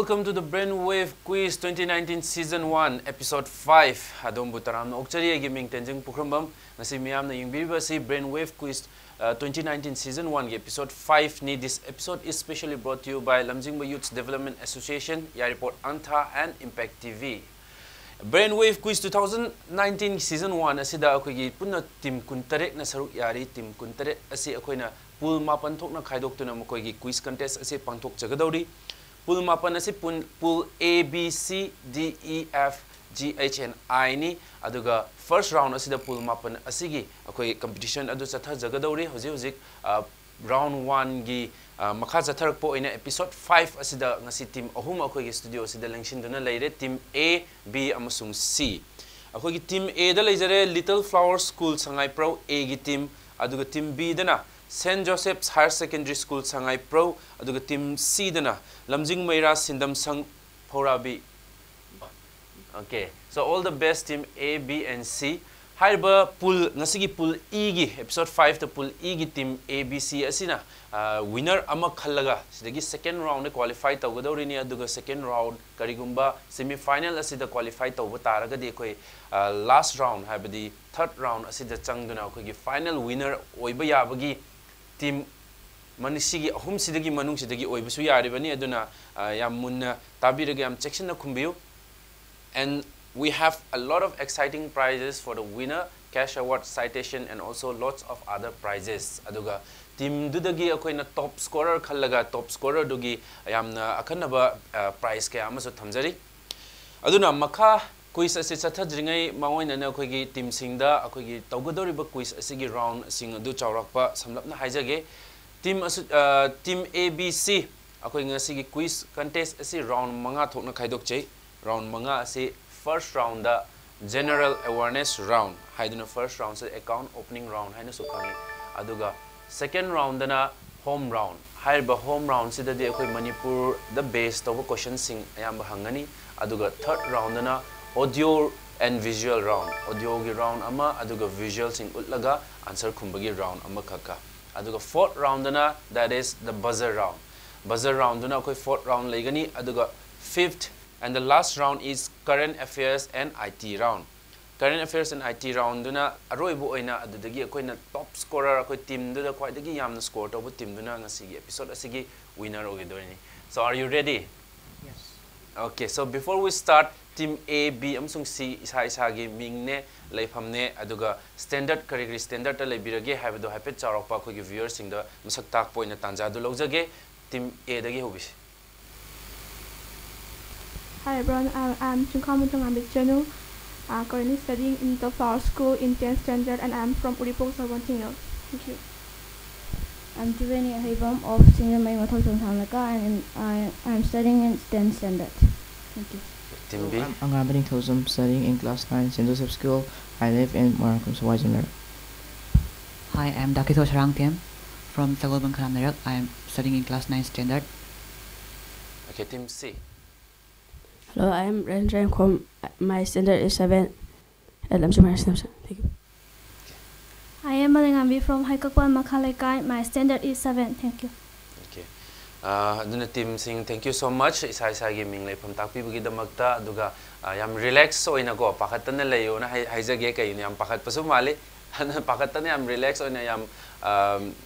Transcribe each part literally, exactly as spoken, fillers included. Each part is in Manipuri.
Welcome to the Brainwave Quiz twenty nineteen Season one, Episode five. ꯑꯗꯣꯝꯕꯨ ꯇꯔꯥꯝꯅ ꯑꯣꯛꯆꯔꯤ꯫ ꯑꯩꯒꯤ ꯃꯤꯡ ꯇꯦꯟꯖꯤꯡ ꯄꯨꯈ꯭ꯔꯝꯕꯝ꯫ ꯉꯁꯤ ꯃꯤꯌꯥꯝꯅ ꯌꯦꯡꯕꯤꯔꯤꯕ ꯑꯁꯤ Brainwave Quiz, ꯑ, twenty nineteen Season one ꯒꯤ Episode five ꯅꯤ꯫ This episode is specially brought to you by ꯂꯝꯖꯤꯡꯕ Youths Development Association, Yairipok ꯑꯟꯊꯥ and Impact T V꯫ Brainwave Quiz twenty nineteen Season one ꯑꯁꯤꯗ ꯑꯩꯈꯣꯏꯒꯤ ꯄꯨꯟꯅ team ꯀꯨꯟꯇꯔꯦꯠꯅ ꯁꯔꯨꯛ ꯌꯥꯔꯤ꯫ Team ꯀꯨꯟꯇꯔꯦꯠ ꯑꯁꯤ ꯑꯩꯈꯣꯏꯅ pool ꯃꯥꯄꯟ ꯊꯣꯛꯅ ꯈꯥꯏꯗꯣꯛꯇꯨꯅ ꯃꯈꯣꯏꯒꯤ quiz contest ꯑꯁꯤ ꯄꯥꯡꯊꯣꯛꯆꯒꯗꯧꯔꯤ꯫ Pool ꯃꯥꯄꯟ ꯑꯁꯤ pool, pool A, B, C, D, E, F, G, H and I ꯅꯤ꯫ ꯑꯗꯨꯒ first round ꯑꯁꯤꯗ pool ꯃꯥꯄꯟ ꯑꯁꯤꯒꯤ ꯑꯩꯈꯣꯏ competition ꯑꯗꯨ ꯆꯠꯊꯖꯒꯗꯧꯔꯤ꯫ ꯍꯧꯖꯤꯛ ꯍꯧꯖꯤꯛ, ꯑ, round one ꯒꯤ, ꯑ, ꯃꯈꯥ ꯆꯠꯊꯔꯛꯄ ꯑꯣꯏꯅ Episode five ꯑꯁꯤꯗ ꯉꯁꯤ team ꯑꯍꯨꯝ ꯑꯩꯈꯣꯏꯒꯤ studio ꯑꯁꯤꯗ ꯂꯦꯡꯁꯤꯟꯗꯨꯅ ꯂꯩꯔꯦ, Team A, B ꯑꯃꯁꯨꯡ C꯫ ꯑꯩꯈꯣꯏꯒꯤ Team A ꯗ ꯂꯩꯖꯔꯦ Little Flower School ꯁꯉꯥꯏꯄ꯭ꯔꯧ, A ꯒꯤ team, ꯑꯗꯨꯒ Team B ꯗꯅ Saint Joseph's Higher Secondary School ꯁꯉꯥꯏꯄ꯭ꯔꯧ, ꯑꯗꯨꯒ Team C ꯗꯅ ꯂꯝꯖꯤꯡ ꯃꯩꯔꯥ ꯁꯤꯟꯗꯝ ꯁꯪ ꯐꯧꯔꯥꯕꯤ꯫ Okay, so all the best Team A, B and C꯫ ꯍꯥꯏꯔꯤꯕ pool, ꯉꯁꯤꯒꯤ pool E ꯒꯤ, Episode five ꯇ pool E ꯒꯤ Team A, B, C ꯑꯁꯤꯅ, ꯑ, winner ꯑꯃ ꯈꯜꯂꯒ ꯁꯤꯗꯒꯤ second round ꯗ qualify ꯇꯧꯒꯗꯧꯔꯤꯅꯤ꯫ ꯑꯗꯨꯒ second round, ꯀꯔꯤꯒꯨꯝꯕ semi final ꯑꯁꯤꯗ qualify ꯇꯧꯕ ꯇꯥꯔꯒꯗꯤ ꯑꯩꯈꯣꯏ, ꯑ, last round, ꯍꯥꯏꯕꯗꯤ third round ꯑꯁꯤꯗ ꯆꯪꯗꯨꯅ ꯑꯩꯈꯣꯏꯒꯤ final winner ꯑꯣꯏꯕ ꯌꯥꯕꯒꯤ team ꯃꯅꯤ-, ꯁꯤꯒꯤ ꯑꯍꯨꯝꯁꯤꯗꯒꯤ ꯃꯅꯨꯡꯁꯤꯗꯒꯤ ꯑꯣꯏꯕꯁꯨ ꯌꯥꯔꯤꯕꯅꯤ꯫ ꯑꯗꯨꯅ, ꯑ, ꯌꯥꯝ ꯃꯨꯟꯅ ꯇꯥꯕꯤꯔꯒ ꯌꯥꯝ ꯆꯦꯛꯁꯤꯟꯅ ꯈꯨꯝꯕꯤꯌꯨ꯫ And we have a lot of exciting prizes for the winner, cash award, citation and also lots of other prizes꯫ ꯑꯗꯨꯒ team ꯗꯨꯗꯒꯤ ꯑꯩꯈꯣꯏꯅ top scorer ꯈꯜꯂꯒ top scorer ꯗꯨꯒꯤ ꯌꯥꯝꯅ ꯑꯈꯟꯅꯕ, ꯑ, prize ꯀꯌꯥ ꯑꯃꯁꯨ ꯊꯝꯖꯔꯤ꯫ ꯑꯗꯨꯅ ꯃꯈꯥ quiz ꯑꯁꯤ ꯆꯠꯊꯗ꯭ꯔꯤꯉꯩ ꯃꯥꯡꯑꯣꯏꯅꯅ ꯑꯩꯈꯣꯏꯒꯤ team ꯁꯤꯡꯗ ꯑꯩꯈꯣꯏꯒꯤ ꯇꯧꯒꯗꯧꯔꯤꯕ quiz ꯑꯁꯤꯒꯤ round ꯁꯤꯡ ꯑꯗꯨ ꯆꯥꯎꯔꯥꯛꯄ ꯁꯝꯂꯞꯅ ꯍꯥꯏꯖꯒꯦ꯫ Team ꯑꯁꯨ-, ꯑ, Team A, B, C, ꯑꯩꯈꯣꯏ ꯉꯁꯤꯒꯤ quiz contest ꯑꯁꯤ round ꯃꯉꯥ ꯊꯣꯛꯅ ꯈꯥꯏꯗꯣꯛꯆꯩ꯫ Round ꯃꯉꯥ ꯑꯁꯤ first round ꯗ general awareness round ꯍꯥꯏꯗꯨꯅ first round ꯁꯤ account opening round ꯍꯥꯏꯅꯁꯨ ꯈꯪꯉꯤ꯫ ꯑꯗꯨꯒ second round ꯗꯅ home round꯫ ꯍꯥꯏꯔꯤꯕ home round ꯁꯤꯗꯗꯤ ꯑꯩꯈꯣꯏ ꯃꯅꯤꯄꯨꯔꯗ base ꯇꯧꯕ question ꯁꯤꯡ ꯑꯌꯥꯝꯕ ꯍꯪꯒꯅꯤ꯫ ꯑꯗꯨꯒ third round ꯗꯅ audio and visual round, audio ꯒꯤ round ꯑꯃ, ꯑꯗꯨꯒ visual ꯁꯤꯡ ꯎꯠꯂꯒ answer ꯈꯨꯝꯕꯒꯤ round ꯑꯃꯈꯛꯀ꯫ ꯑꯗꯨꯒ fourth round ꯗꯅ, that is the buzzer round꯫ Buzzer round ꯗꯨꯅ ꯑꯩꯈꯣꯏ fourth round ꯂꯩꯒꯅꯤ꯫ ꯑꯗꯨꯒ fifth and the last round is current affairs and I T round. Current affairs and I T round ꯗꯨꯅ ꯑꯔꯣꯏꯕ ꯑꯣꯏꯅ ꯑꯗꯨꯗꯒꯤ ꯑꯩꯈꯣꯏꯅ top scorer, ꯑꯩꯈꯣꯏ team ꯗꯨꯗ ꯈ꯭ꯋꯥꯏꯗꯒꯤ ꯌꯥꯝꯅ score ꯇꯧꯕ team ꯗꯨꯅ ꯉꯁꯤꯒꯤ episode ꯑꯁꯤꯒꯤ winner ꯑꯣꯏꯒꯗꯣꯏꯅꯤ꯫ So are you ready? Yes. Okay, so before we start, team A, B ꯑꯃꯁꯨꯡ C ꯏꯁꯥ ꯏꯁꯥꯒꯤ ꯃꯤꯡꯅꯦ, ꯂꯩꯐꯝꯅꯦ, ꯑꯗꯨꯒ standard, ꯀꯔꯤ ꯀꯔꯤ standard ꯇ ꯂꯩꯕꯤꯔꯒꯦ ꯍꯥꯏꯕꯗꯣ ꯍꯥꯏꯐꯦꯠ ꯆꯥꯎꯔꯥꯛꯄ ꯑꯩꯈꯣꯏꯒꯤ viewer ꯁꯤꯡꯗ ꯃꯁꯛ ꯇꯥꯛꯄ ꯑꯣꯏꯅ ꯇꯥꯟꯖꯥꯗꯨ ꯂꯧꯖꯒꯦ꯫ Team A ꯗꯒꯤ ꯍꯧꯕꯤꯁꯤ꯫ Hi everyone, I am Chingkham Muthangam Bichanu, uh, currently studying in the Flower School in tenth standard, and I am from Uripok, Sorbonne Tingyo. Thank you. I'm Juveni Ahibam of Senior Maimao Thosong Thanglaka, and in, I, I am studying in tenth standard. Thank you. Team B. I'm Angabani Thosum, studying in class nine, Saint Joseph's School. I live in Moirangkhem, Sawai Zonal. Hi, I'm Dakito Sarangtem from Tagolbang Khalam Narak. I'm studying in class nine standard. Okay, team C. Hello, I am Renjai Khom. My standard is seven at Lamjung Higher Secondary. Thank you. I am Malingambi from Haikakwan Makha Leikai. My standard is seven. Thank you. Okay. ꯑꯥ, ꯑꯗꯨꯅ team ꯁꯤꯡ, thank you so much, ꯏꯁꯥ ꯏꯁꯥꯒꯤ ꯃꯤꯡ ꯂꯩꯐꯝ ꯇꯥꯛꯄꯤꯕꯒꯤꯗꯃꯛꯇ꯫ ꯑꯗꯨꯒ, ꯑꯥ, ꯌꯥꯝ relax ꯑꯣꯏꯅꯀꯣ, ꯄꯥꯈꯠꯇꯅ ꯂꯩꯌꯣꯅ ꯍꯥꯏ-, ꯍꯥꯏꯖꯒꯦ꯫ ꯀꯩꯒꯤꯅꯣ, ꯌꯥꯝ ꯄꯥꯈꯠꯄꯁꯨ ꯃꯥꯜꯂꯤ꯫ ꯑꯗꯨꯅ ꯄꯥꯈꯠꯇꯅ, ꯌꯥꯝ relax ꯑꯣꯏꯅ, ꯌꯥꯝ, ꯑꯥ,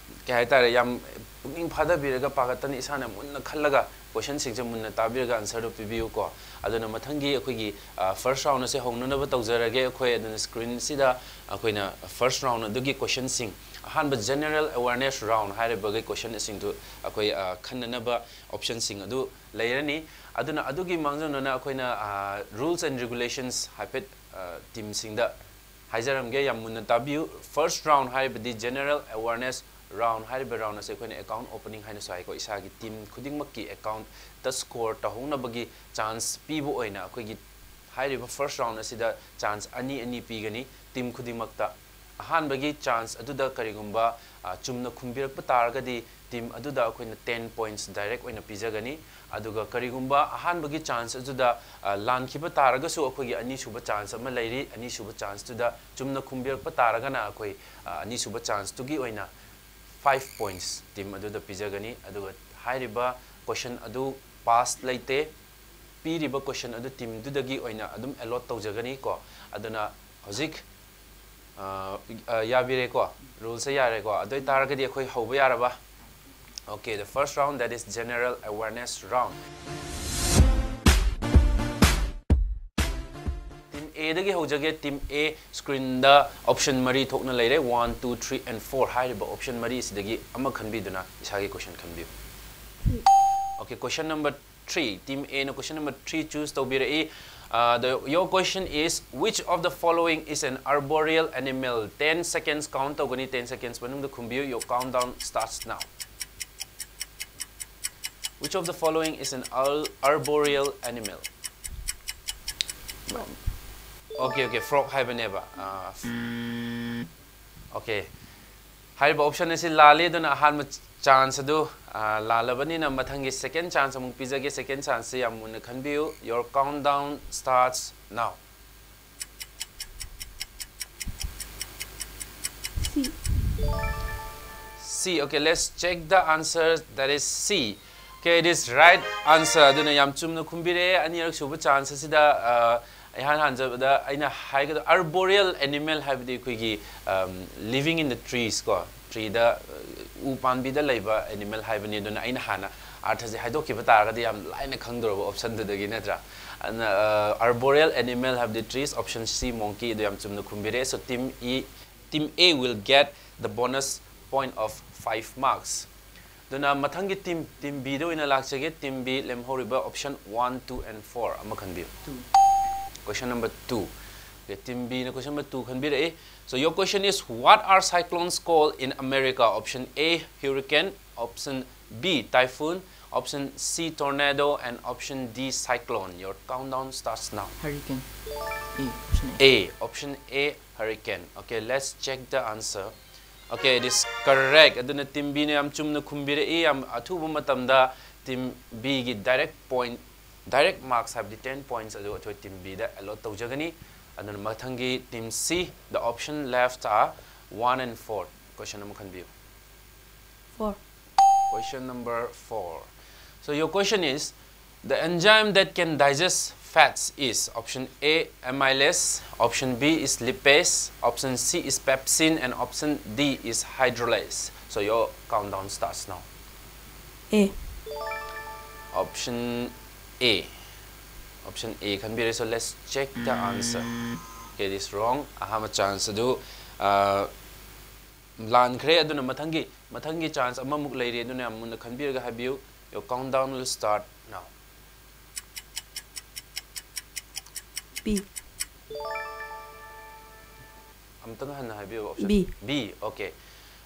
ꯀꯩ ꯍꯥꯏꯇꯥꯔꯦ, ꯌꯥꯝ ꯄꯨꯛꯅꯤꯡ ꯐꯥꯗꯕꯤꯔꯒ ꯄꯥꯈꯠꯇꯅ ꯏꯁꯥꯅ ꯃꯨꯟꯅ ꯈꯜꯂꯒ question ꯁꯤꯡꯁꯦ ꯃꯨꯟꯅ ꯇꯥꯕꯤꯔꯒ answer ꯗꯨ ꯄꯤꯕꯤꯌꯨꯀꯣ꯫ ꯑꯗꯨꯅ ꯃꯊꯪꯒꯤ ꯑꯩꯈꯣꯏꯒꯤ, ꯑꯥ, first round ꯑꯁꯦ ꯍꯧꯅꯅꯕ ꯇꯧꯖꯔꯒꯦ ꯑꯩꯈꯣꯏ꯫ ꯑꯗꯨꯅ screen ꯁꯤꯗ ꯑꯩꯈꯣꯏꯅ first round ꯑꯗꯨꯒꯤ question ꯁꯤꯡ, ꯑꯍꯥꯟꯕ general awareness round ꯍꯥꯏꯔꯤꯕꯒꯤ question ꯁꯤꯡꯗꯨ ꯑꯩꯈꯣꯏ, ꯑꯥ, ꯈꯟꯅꯅꯕ option ꯁꯤꯡ ꯑꯗꯨ ꯂꯩꯔꯅꯤ꯫ ꯑꯗꯨꯅ ꯑꯗꯨꯒꯤ ꯃꯥꯡꯖꯧꯅꯅ ꯑꯩꯈꯣꯏꯅ, ꯑꯥ, rules and regulations ꯍꯥꯏꯐꯦꯠ, ꯑꯥ, team ꯁꯤꯡꯗ ꯍꯥꯏꯖꯔꯝꯒꯦ, ꯌꯥꯝ ꯃꯨꯟꯅ ꯇꯥꯕꯤꯌꯨ꯫ First round ꯍꯥꯏꯔꯤꯕꯗꯤ general awareness round ꯍꯥꯏꯔꯤꯕ round ꯑꯁꯦ ꯑꯩꯈꯣꯏꯅ account opening ꯍꯥꯏꯅꯁꯨ ꯍꯥꯏꯀꯣ꯫ ꯏꯁꯥꯒꯤ team ꯈꯨꯗꯤꯡꯃꯛꯀꯤ account ꯇ score ꯇꯧꯍꯧꯅꯕꯒꯤ chance ꯄꯤꯕ ꯑꯣꯏꯅ ꯑꯩꯈꯣꯏꯒꯤ ꯍꯥꯏꯔꯤꯕ first round ꯑꯁꯤꯗ chance ꯑꯅꯤ ꯑꯅꯤ ꯄꯤꯒꯅꯤ team ꯈꯨꯗꯤꯡꯃꯛꯇ꯫ ꯑꯍꯥꯟꯕꯒꯤ chance ꯑꯗꯨꯗ ꯀꯔꯤꯒꯨꯝꯕ, ꯑ, ꯆꯨꯝꯅ ꯈꯨꯝꯕꯤꯔꯛꯄ ꯇꯥꯔꯒꯗꯤ team ꯑꯗꯨꯗ ꯑꯩꯈꯣꯏꯅ ten points direct ꯑꯣꯏꯅ ꯄꯤꯖꯒꯅꯤ꯫ ꯑꯗꯨꯒ ꯀꯔꯤꯒꯨꯝꯕ ꯑꯍꯥꯟꯕꯒꯤ chance ꯑꯗꯨꯗ, ꯑ, ꯂꯥꯟꯈꯤꯕ ꯇꯥꯔꯒꯁꯨ ꯑꯩꯈꯣꯏꯒꯤ ꯑꯅꯤꯁꯨꯕ chance ꯑꯃ ꯂꯩꯔꯤ꯫ ꯑꯅꯤꯁꯨꯕ chance ꯇꯨꯗ ꯆꯨꯝꯅ ꯈꯨꯝꯕꯤꯔꯛꯄ ꯇꯥꯔꯒꯅ ꯑꯩꯈꯣꯏ, ꯑ, ꯑꯅꯤꯁꯨꯕ chance ꯇꯨꯒꯤ ꯑꯣꯏꯅ five points team ꯑꯗꯨꯗ ꯄꯤꯖꯒꯅꯤ꯫ ꯑꯗꯨꯒ ꯍꯥꯏꯔꯤꯕ question ꯑꯗꯨ pass ꯂꯩꯇꯦ꯫ ꯄꯤꯔꯤꯕ question ꯑꯗꯨ teamꯗꯨꯗꯒꯤ ꯑꯣꯏꯅ ꯑꯗꯨꯝ allot ꯇꯧꯖꯒꯅꯤ ꯀꯣ꯫ ꯑꯗꯨꯅ ꯍꯧꯖꯤꯛ ꯑ, ꯑ, ꯌꯥꯕꯤꯔꯦꯀꯣ? Ruleꯁꯦ ꯌꯥꯔꯦꯀꯣ? ꯑꯗꯨ ꯑꯣꯏꯇꯥꯔꯒꯗꯤ ꯑꯩꯈꯣꯏ ꯍꯧꯕ ꯌꯥꯔꯕ? Okay, the first round, that is general awareness round. Team Aꯗꯒꯤ ꯍꯧꯖꯒꯦ꯫ Team A, screenꯗ option ꯃꯔꯤ ꯊꯣꯛꯅ ꯂꯩꯔꯦ, one, two, three and four ꯍꯥꯏꯔꯤꯕ option ꯃꯔꯤꯁꯤꯗꯒꯤ ꯑꯃ ꯈꯟꯕꯤꯗꯨꯅ ꯏꯁꯥꯒꯤ question ꯈꯟꯕꯤꯌꯨ꯫ Okay, question number three, Team Aꯅ question number three choose ꯇꯧꯕꯤꯔꯛꯏ꯫ Uh, the, your question is, which of the following is an arboreal animal? Ten seconds count ꯇꯧꯒꯅꯤ, ten seconds ꯃꯅꯨꯡꯗ ꯈꯨꯝꯕꯤꯌꯨ꯫ Your countdown starts now. Which of the following is an ar-, arboreal animal? Okay, okay, frog ꯍꯥꯏꯕꯅꯦꯕ꯫ ꯑꯥ, okay꯫ ꯍꯥꯏꯔꯤꯕ option ꯑꯁꯤ ꯂꯥꯜꯂꯤ, ꯑꯗꯨꯅ ꯑꯍꯥꯟꯕ chance ꯑꯗꯨ, ꯑꯥ, ꯂꯥꯜꯂꯕꯅꯤꯅ ꯃꯊꯪꯒꯤ second chance ꯑꯃꯨꯛ ꯄꯤꯖꯒꯦ꯫ Second chanceꯁꯤ ꯌꯥꯝ ꯃꯨꯟꯅ ꯈꯟꯕꯤꯌꯨ꯫ Your countdown starts now. C. C. Okay, let's check the answer. That is C. Okay, it is right answer. ꯑꯗꯨꯅ ꯌꯥꯝ ꯆꯨꯝꯅ ꯈꯨꯝꯕꯤꯔꯛꯑꯦ꯫ ꯑꯅꯤꯔꯛ ꯁꯨꯕ chance ꯑꯁꯤꯗ, ꯑ, ꯏꯍꯥꯟ ꯍꯥꯟꯖꯕꯗ ꯑꯩꯅ ꯍꯥꯏꯒꯗ-, arboreal animal ꯍꯥꯏꯕꯗꯤ ꯑꯩꯈꯣꯏꯒꯤ, ꯎꯝ, living in the trees ꯀꯣ, treeꯗ, ꯑ, ꯎ ꯄꯥꯝꯕꯤꯗ ꯂꯩꯕ animal ꯍꯥꯏꯕꯅꯤ꯫ ꯑꯗꯨꯅ ꯑꯩꯅ ꯍꯥꯟꯅ ꯑꯥꯔꯊꯁꯦ ꯍꯥꯏꯗꯣꯛꯈꯤꯕ ꯇꯥꯔꯒꯗꯤ ꯌꯥꯝ ꯂꯥꯏꯅ ꯈꯪꯗꯧꯔꯕ optionꯗꯨꯗꯒꯤ, ꯅꯠꯇ꯭ꯔꯥ? ꯑꯗꯨꯅ, ꯑ, arboreal animal ꯍꯥꯏꯕꯗꯤ trees, option C, monkey, ꯑꯗꯨ ꯌꯥꯝ ꯆꯨꯝꯅ ꯈꯨꯝꯕꯤꯔꯛꯑꯦ꯫ So, team E, team A will get the bonus point of five marks. ꯑꯗꯨꯅ ꯃꯊꯪꯒꯤ team, team Bꯗ ꯑꯣꯏꯅ ꯂꯥꯛꯆꯒꯦ꯫ Team B ꯂꯦꯝꯍꯧꯔꯤꯕ option one, two and four ꯑꯃ ꯈꯟꯕꯤꯌꯨ꯫ Two. Question number two. Okay, team Bꯅ question number two ꯈꯟꯕꯤꯔꯛꯏ꯫ So your question is, what are cyclones called in America? Option A, hurricane. Option B, typhoon. Option C, tornado. And option D, cyclone. Your countdown starts now. Hurricane. A, option A. A, option A, hurricane. Okay, let's check the answer. Okay, it is correct. ꯑꯗꯨꯅ team Bꯅ ꯌꯥꯝ ꯆꯨꯝꯅ ꯈꯨꯝꯕꯤꯔꯛꯏ꯫ ꯌꯥꯝ ꯑꯊꯨꯕ ꯃꯇꯝꯗ team Bꯒꯤ direct point, direct marks ꯍꯥꯏꯕꯗꯤ ten points ꯑꯗꯨ ꯑꯩꯈꯣꯏ team Bꯗ allot ꯇꯧꯖꯒꯅꯤ꯫ ꯑꯗꯨꯅ ꯃꯊꯪꯒꯤ team C, the option left are one and four. Question ꯑꯃ ꯈꯟꯕꯤꯌꯨ꯫ Four. Question number four. So your question is, the enzyme that can digest fats is option A, amylase, option B is lipase, option C is pepsin, and option D is hydrolase. So your countdown starts now. A. Option A. Option A ꯈꯟꯕꯤꯔꯦ꯫ So let's check the answer. Okay, it is wrong. ꯑꯍꯥꯟꯕ chance ꯑꯗꯨ ꯑ, ꯂꯥꯟꯈ꯭ꯔꯦ꯫ ꯑꯗꯨꯅ ꯃꯊꯪꯒꯤ ꯃꯊꯪꯒꯤ chance ꯑꯃꯃꯨꯛ ꯂꯩꯔꯤ꯫ ꯑꯗꯨꯅ ꯌꯥꯝ ꯃꯨꯟꯅ ꯈꯟꯕꯤꯔꯒ ꯍꯥꯏꯕꯤꯌꯨ꯫ Your countdown will start now. B. ꯑꯝꯇꯪ ꯍꯟꯅ ꯍꯥꯏꯕꯤꯌꯨ꯫ Option B. B. Okay.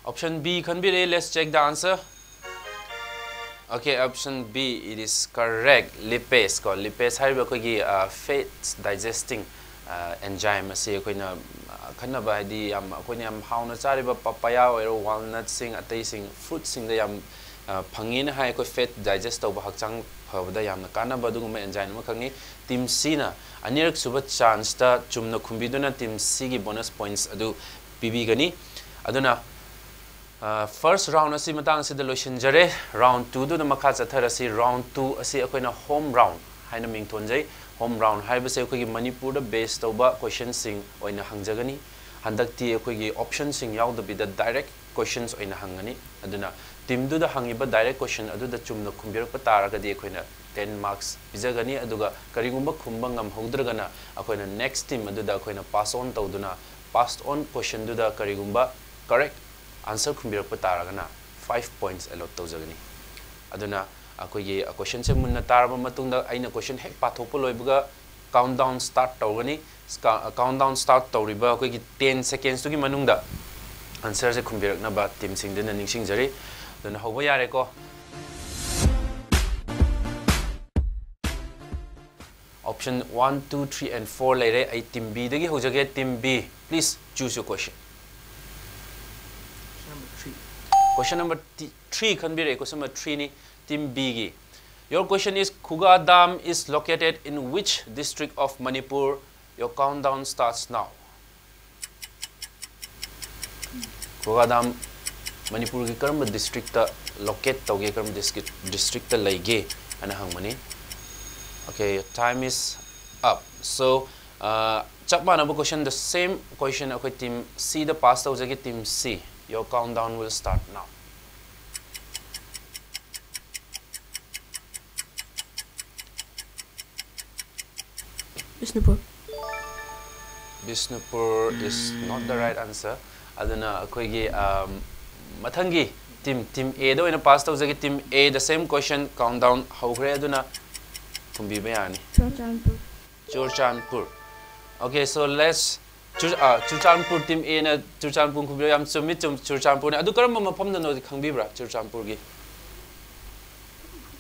Option B ꯈꯟꯕꯤꯔꯦ꯫ Let's check the answer. Okay, option B, it is correct. Lipase ꯀꯣ, lipase ꯍꯥꯏꯔꯤꯕ ꯑꯩꯈꯣꯏꯒꯤ fat digesting enzyme ꯑꯁꯤ ꯑꯩꯈꯣꯏꯅ ꯑꯈꯟꯅꯕ, ꯍꯥꯏꯗꯤ ꯌꯥꯝ ꯑꯩꯈꯣꯏꯅ ꯌꯥꯝ ꯍꯥꯎꯅ ꯆꯥꯔꯤꯕ papaya ꯑꯣꯏꯔꯣ, walnutꯁꯤꯡ, ꯑꯇꯩꯁꯤꯡ, fruitꯁꯤꯡꯗ ꯌꯥꯝ ꯐꯪꯉꯦꯅ ꯍꯥꯏ꯫ ꯑꯩꯈꯣꯏ fat digest ꯇꯧꯕ, ꯍꯛꯆꯥꯡ ꯐꯕꯗ ꯌꯥꯝꯅ ꯀꯥꯟꯅꯕ ꯑꯗꯨꯒꯨꯝꯕ enzyme ꯑꯃꯈꯛꯅꯤ꯫ Team Cꯅ ꯑꯅꯤꯔꯛ ꯁꯨꯕ chanceꯇ ꯆꯨꯝꯅ ꯈꯨꯝꯕꯤꯗꯨꯅ Team Cꯒꯤ bonus points ꯑꯗꯨ ꯄꯤꯕꯤꯒꯅꯤ꯫ ꯑꯗꯨꯅ first round ꯑꯁꯤ ꯃꯇꯥꯡ ꯑꯁꯤꯗ ꯂꯣꯏꯁꯤꯟꯖꯔꯦ꯫ Round twoꯗꯨꯗ ꯃꯈꯥ ꯆꯠꯊꯔꯁꯤ꯫ Round two ꯑꯁꯤ ꯑꯩꯈꯣꯏꯅ home round ꯍꯥꯏꯅ ꯃꯤꯡ ꯊꯣꯟꯖꯩ꯫ Home round ꯍꯥꯏꯕꯁꯦ ꯑꯩꯈꯣꯏꯒꯤ ꯃꯅꯤꯄꯨꯔꯗ base ꯇꯧꯕ questionꯁꯤꯡ ꯑꯣꯏꯅ ꯍꯪꯖꯒꯅꯤ꯫ ꯍꯟꯗꯛꯇꯤ ꯑꯩꯈꯣꯏꯒꯤ optionꯁꯤꯡ ꯌꯥꯎꯗꯕꯤꯗ direct questions ꯑꯣꯏꯅ ꯍꯪꯒꯅꯤ꯫ ꯑꯗꯨꯅ teamꯗꯨꯗ ꯍꯪꯉꯤꯕ direct question ꯑꯗꯨꯗ ꯆꯨꯝꯅ ꯈꯨꯝꯕꯤꯔꯛꯄ ꯇꯥꯔꯒꯗꯤ ꯑꯩꯈꯣꯏꯅ ten marks ꯄꯤꯖꯒꯅꯤ꯫ ꯑꯗꯨꯒ ꯀꯔꯤꯒꯨꯝꯕ ꯈꯨꯝꯕ ꯉꯝꯍꯧꯗ꯭ꯔꯒꯅ ꯑꯩꯈꯣꯏꯅ next team ꯑꯗꯨꯗ ꯑꯩꯈꯣꯏꯅ pass on ꯇꯧꯗꯨꯅ, passed on questionꯗꯨꯗ ꯀꯔꯤꯒꯨꯝꯕ correct answer ꯈꯨꯝꯕꯤꯔꯛꯄ ꯇꯥꯔꯒꯅ five points allot ꯇꯧꯖꯒꯅꯤ꯫ ꯑꯗꯨꯅ ꯑꯩꯈꯣꯏꯒꯤ questionꯁꯦ ꯃꯨꯟꯅ ꯇꯥꯔꯕ ꯃꯇꯨꯡꯗ, ꯑꯩꯅ question ꯍꯦꯛ ꯄꯥꯊꯣꯛꯄ ꯂꯣꯏꯕꯒ countdown start ꯇꯧꯒꯅꯤ꯫ Countdown start ꯇꯧꯔꯤꯕ ꯑꯩꯈꯣꯏꯒꯤ ten secondsꯇꯨꯒꯤ ꯃꯅꯨꯡꯗ answerꯁꯦ ꯈꯨꯝꯕꯤꯔꯛꯅꯕ teamꯁꯤꯡꯗꯨꯅ ꯅꯤꯡꯁꯤꯡꯖꯔꯤ꯫ ꯑꯗꯨꯅ ꯍꯧꯕ ꯌꯥꯔꯦꯀꯣ꯫ Option one, two, three and four ꯂꯩꯔꯦ꯫ ꯑꯩ team Bꯗꯒꯤ ꯍꯧꯖꯒꯦ꯫ Team B, please choose your question. Number three. Question number three ꯈꯟꯕꯤꯔꯛꯑꯦ꯫ Question number threeꯅꯤ, team Bꯒꯤ꯫ Your question is, Khuga Dam is located in which district of Manipur? Your countdown starts now. Khuga Dam ꯃꯅꯤꯄꯨꯔꯒꯤ ꯀꯔꯝꯕ districtꯇ locate ꯇꯧꯒꯦ, ꯀꯔꯝꯕ district districtꯇ ꯂꯩꯒꯦ ꯍꯥꯏꯅ ꯍꯪꯕꯅꯤ꯫ Okay, time is up. So, uh, ꯆꯞ ꯃꯥꯟꯅꯕ question, the same question ꯑꯩꯈꯣꯏ team Cꯗ pass ꯇꯧꯖꯒꯦ, team C. Your countdown will start now. Bishnupur. Bishnupur is not the right answer. ꯑꯗꯨꯅ ꯑꯩꯈꯣꯏꯒꯤ, um, ꯃꯊꯪꯒꯤ team, team Aꯗ ꯑꯣꯏꯅ pass ꯇꯧꯖꯒꯦ, team A, the same question, countdown ꯍꯧꯈ꯭ꯔꯦ, ꯑꯗꯨꯅ ꯈꯨꯝꯕꯤꯕ ꯌꯥꯔꯅꯤ꯫ Churachandpur. Churachandpur. Okay, so let's ꯆꯨꯔ-, ꯑ, ꯆꯨꯔꯆꯥꯟꯄꯨꯔ, team Aꯅ ꯆꯨꯔꯆꯥꯟꯄꯨꯔ ꯈꯨꯝꯕꯤꯔꯣ꯫ ꯌꯥꯝ ꯆꯨꯝꯃꯤ, ꯆꯨꯝ-, ꯆꯨꯔꯆꯥꯟꯄꯨꯔꯅꯤ꯫ ꯑꯗꯨ ꯀꯔꯝꯕ ꯃꯐꯝꯗꯅꯣꯗꯤ ꯈꯪꯕꯤꯕ꯭ꯔꯥ ꯆꯨꯔꯆꯥꯟꯄꯨꯔꯒꯤ?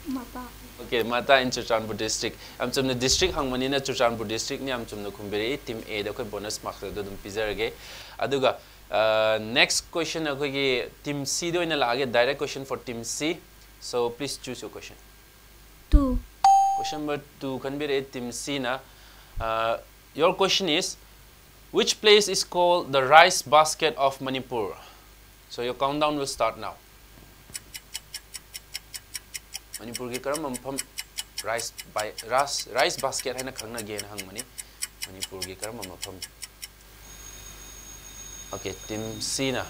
ꯃꯇꯥ꯫ Okay, Mata in Churachandpur district. ꯌꯥꯝ ꯆꯨꯝꯅ district ꯍꯪꯕꯅꯤꯅ ꯆꯨꯔꯆꯥꯟꯄꯨꯔ districtꯅꯤ ꯌꯥꯝ ꯆꯨꯝꯅ ꯈꯨꯝꯕꯤꯔꯛꯏ꯫ Team Aꯗ ꯑꯩꯈꯣꯏ bonus marks ꯑꯗꯨ ꯑꯗꯨꯝ ꯄꯤꯖꯔꯒꯦ꯫ ꯑꯗꯨꯒ, ꯑ, next question ꯑꯩꯈꯣꯏꯒꯤ team Cꯗ ꯑꯣꯏꯅ ꯂꯥꯛꯑꯒꯦ, direct question for team C. So please choose your question. Two. Question number two ꯈꯟꯕꯤꯔꯛꯑꯦ team Cꯅ꯫ Uh, your question is, which place is called the rice basket of Manipur? So your countdown will start now. ꯃꯅꯤꯄꯨꯔꯒꯤ ꯀꯔꯝꯕ ꯃꯐꯝ rice ꯕꯥꯏ-, rice, rice basket ꯍꯥꯏꯅ ꯈꯪꯅꯒꯦꯅ ꯍꯪꯕꯅꯤ? ꯃꯅꯤꯄꯨꯔꯒꯤ ꯀꯔꯝꯕ ꯃꯐꯝ? Okay, team Cꯅ,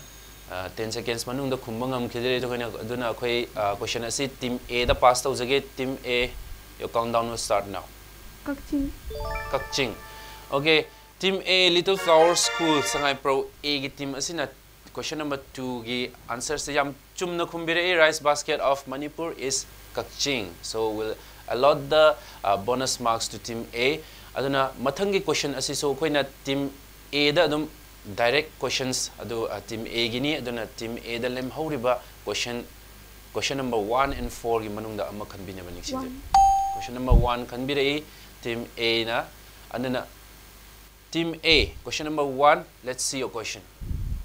uh, ten seconds ꯃꯅꯨꯡꯗ ꯈꯨꯝꯕ ꯉꯝꯈꯤꯗ꯭ꯔꯦ꯫ ꯑꯩꯈꯣꯏꯅ, ꯑꯗꯨꯅ ꯑꯩꯈꯣꯏ, uh, question ꯑꯁꯤ team Aꯗ pass ꯇꯧꯖꯒꯦ꯫ Team A, your countdown will start now. Kakching. Kakching. Okay, team A, Little Flower School, ꯁꯉꯥꯏꯄ꯭ꯔꯧ Aꯒꯤ team ꯑꯁꯤꯅ question number twoꯒꯤ answerꯁꯦ ꯌꯥꯝ ꯆꯨꯝꯅ ꯈꯨꯝꯕꯤꯔꯛꯏ, rice basket of Manipur is Kakching. So we'll allot the, uh, bonus marks to team A. ꯑꯗꯨꯅ ꯃꯊꯪꯒꯤ question ꯑꯁꯤꯁꯨ ꯑꯩꯈꯣꯏꯅ team Aꯗ ꯑꯗꯨꯝ direct questions ꯑꯗꯨ, uh, team Aꯒꯤꯅꯤ꯫ ꯑꯗꯨꯅ team Aꯗ ꯂꯦꯝꯍꯧꯔꯤꯕ question, question number one and fourꯒꯤ ꯃꯅꯨꯡꯗ ꯑꯃ ꯈꯟꯕꯤꯅꯕ ꯅꯤꯡꯁꯤꯡꯖꯔꯤ꯫ One. Question number one ꯈꯟꯕꯤꯔꯛꯏ team Aꯅ꯫ ꯑꯗꯨꯅ team A, question number one, let's see your question.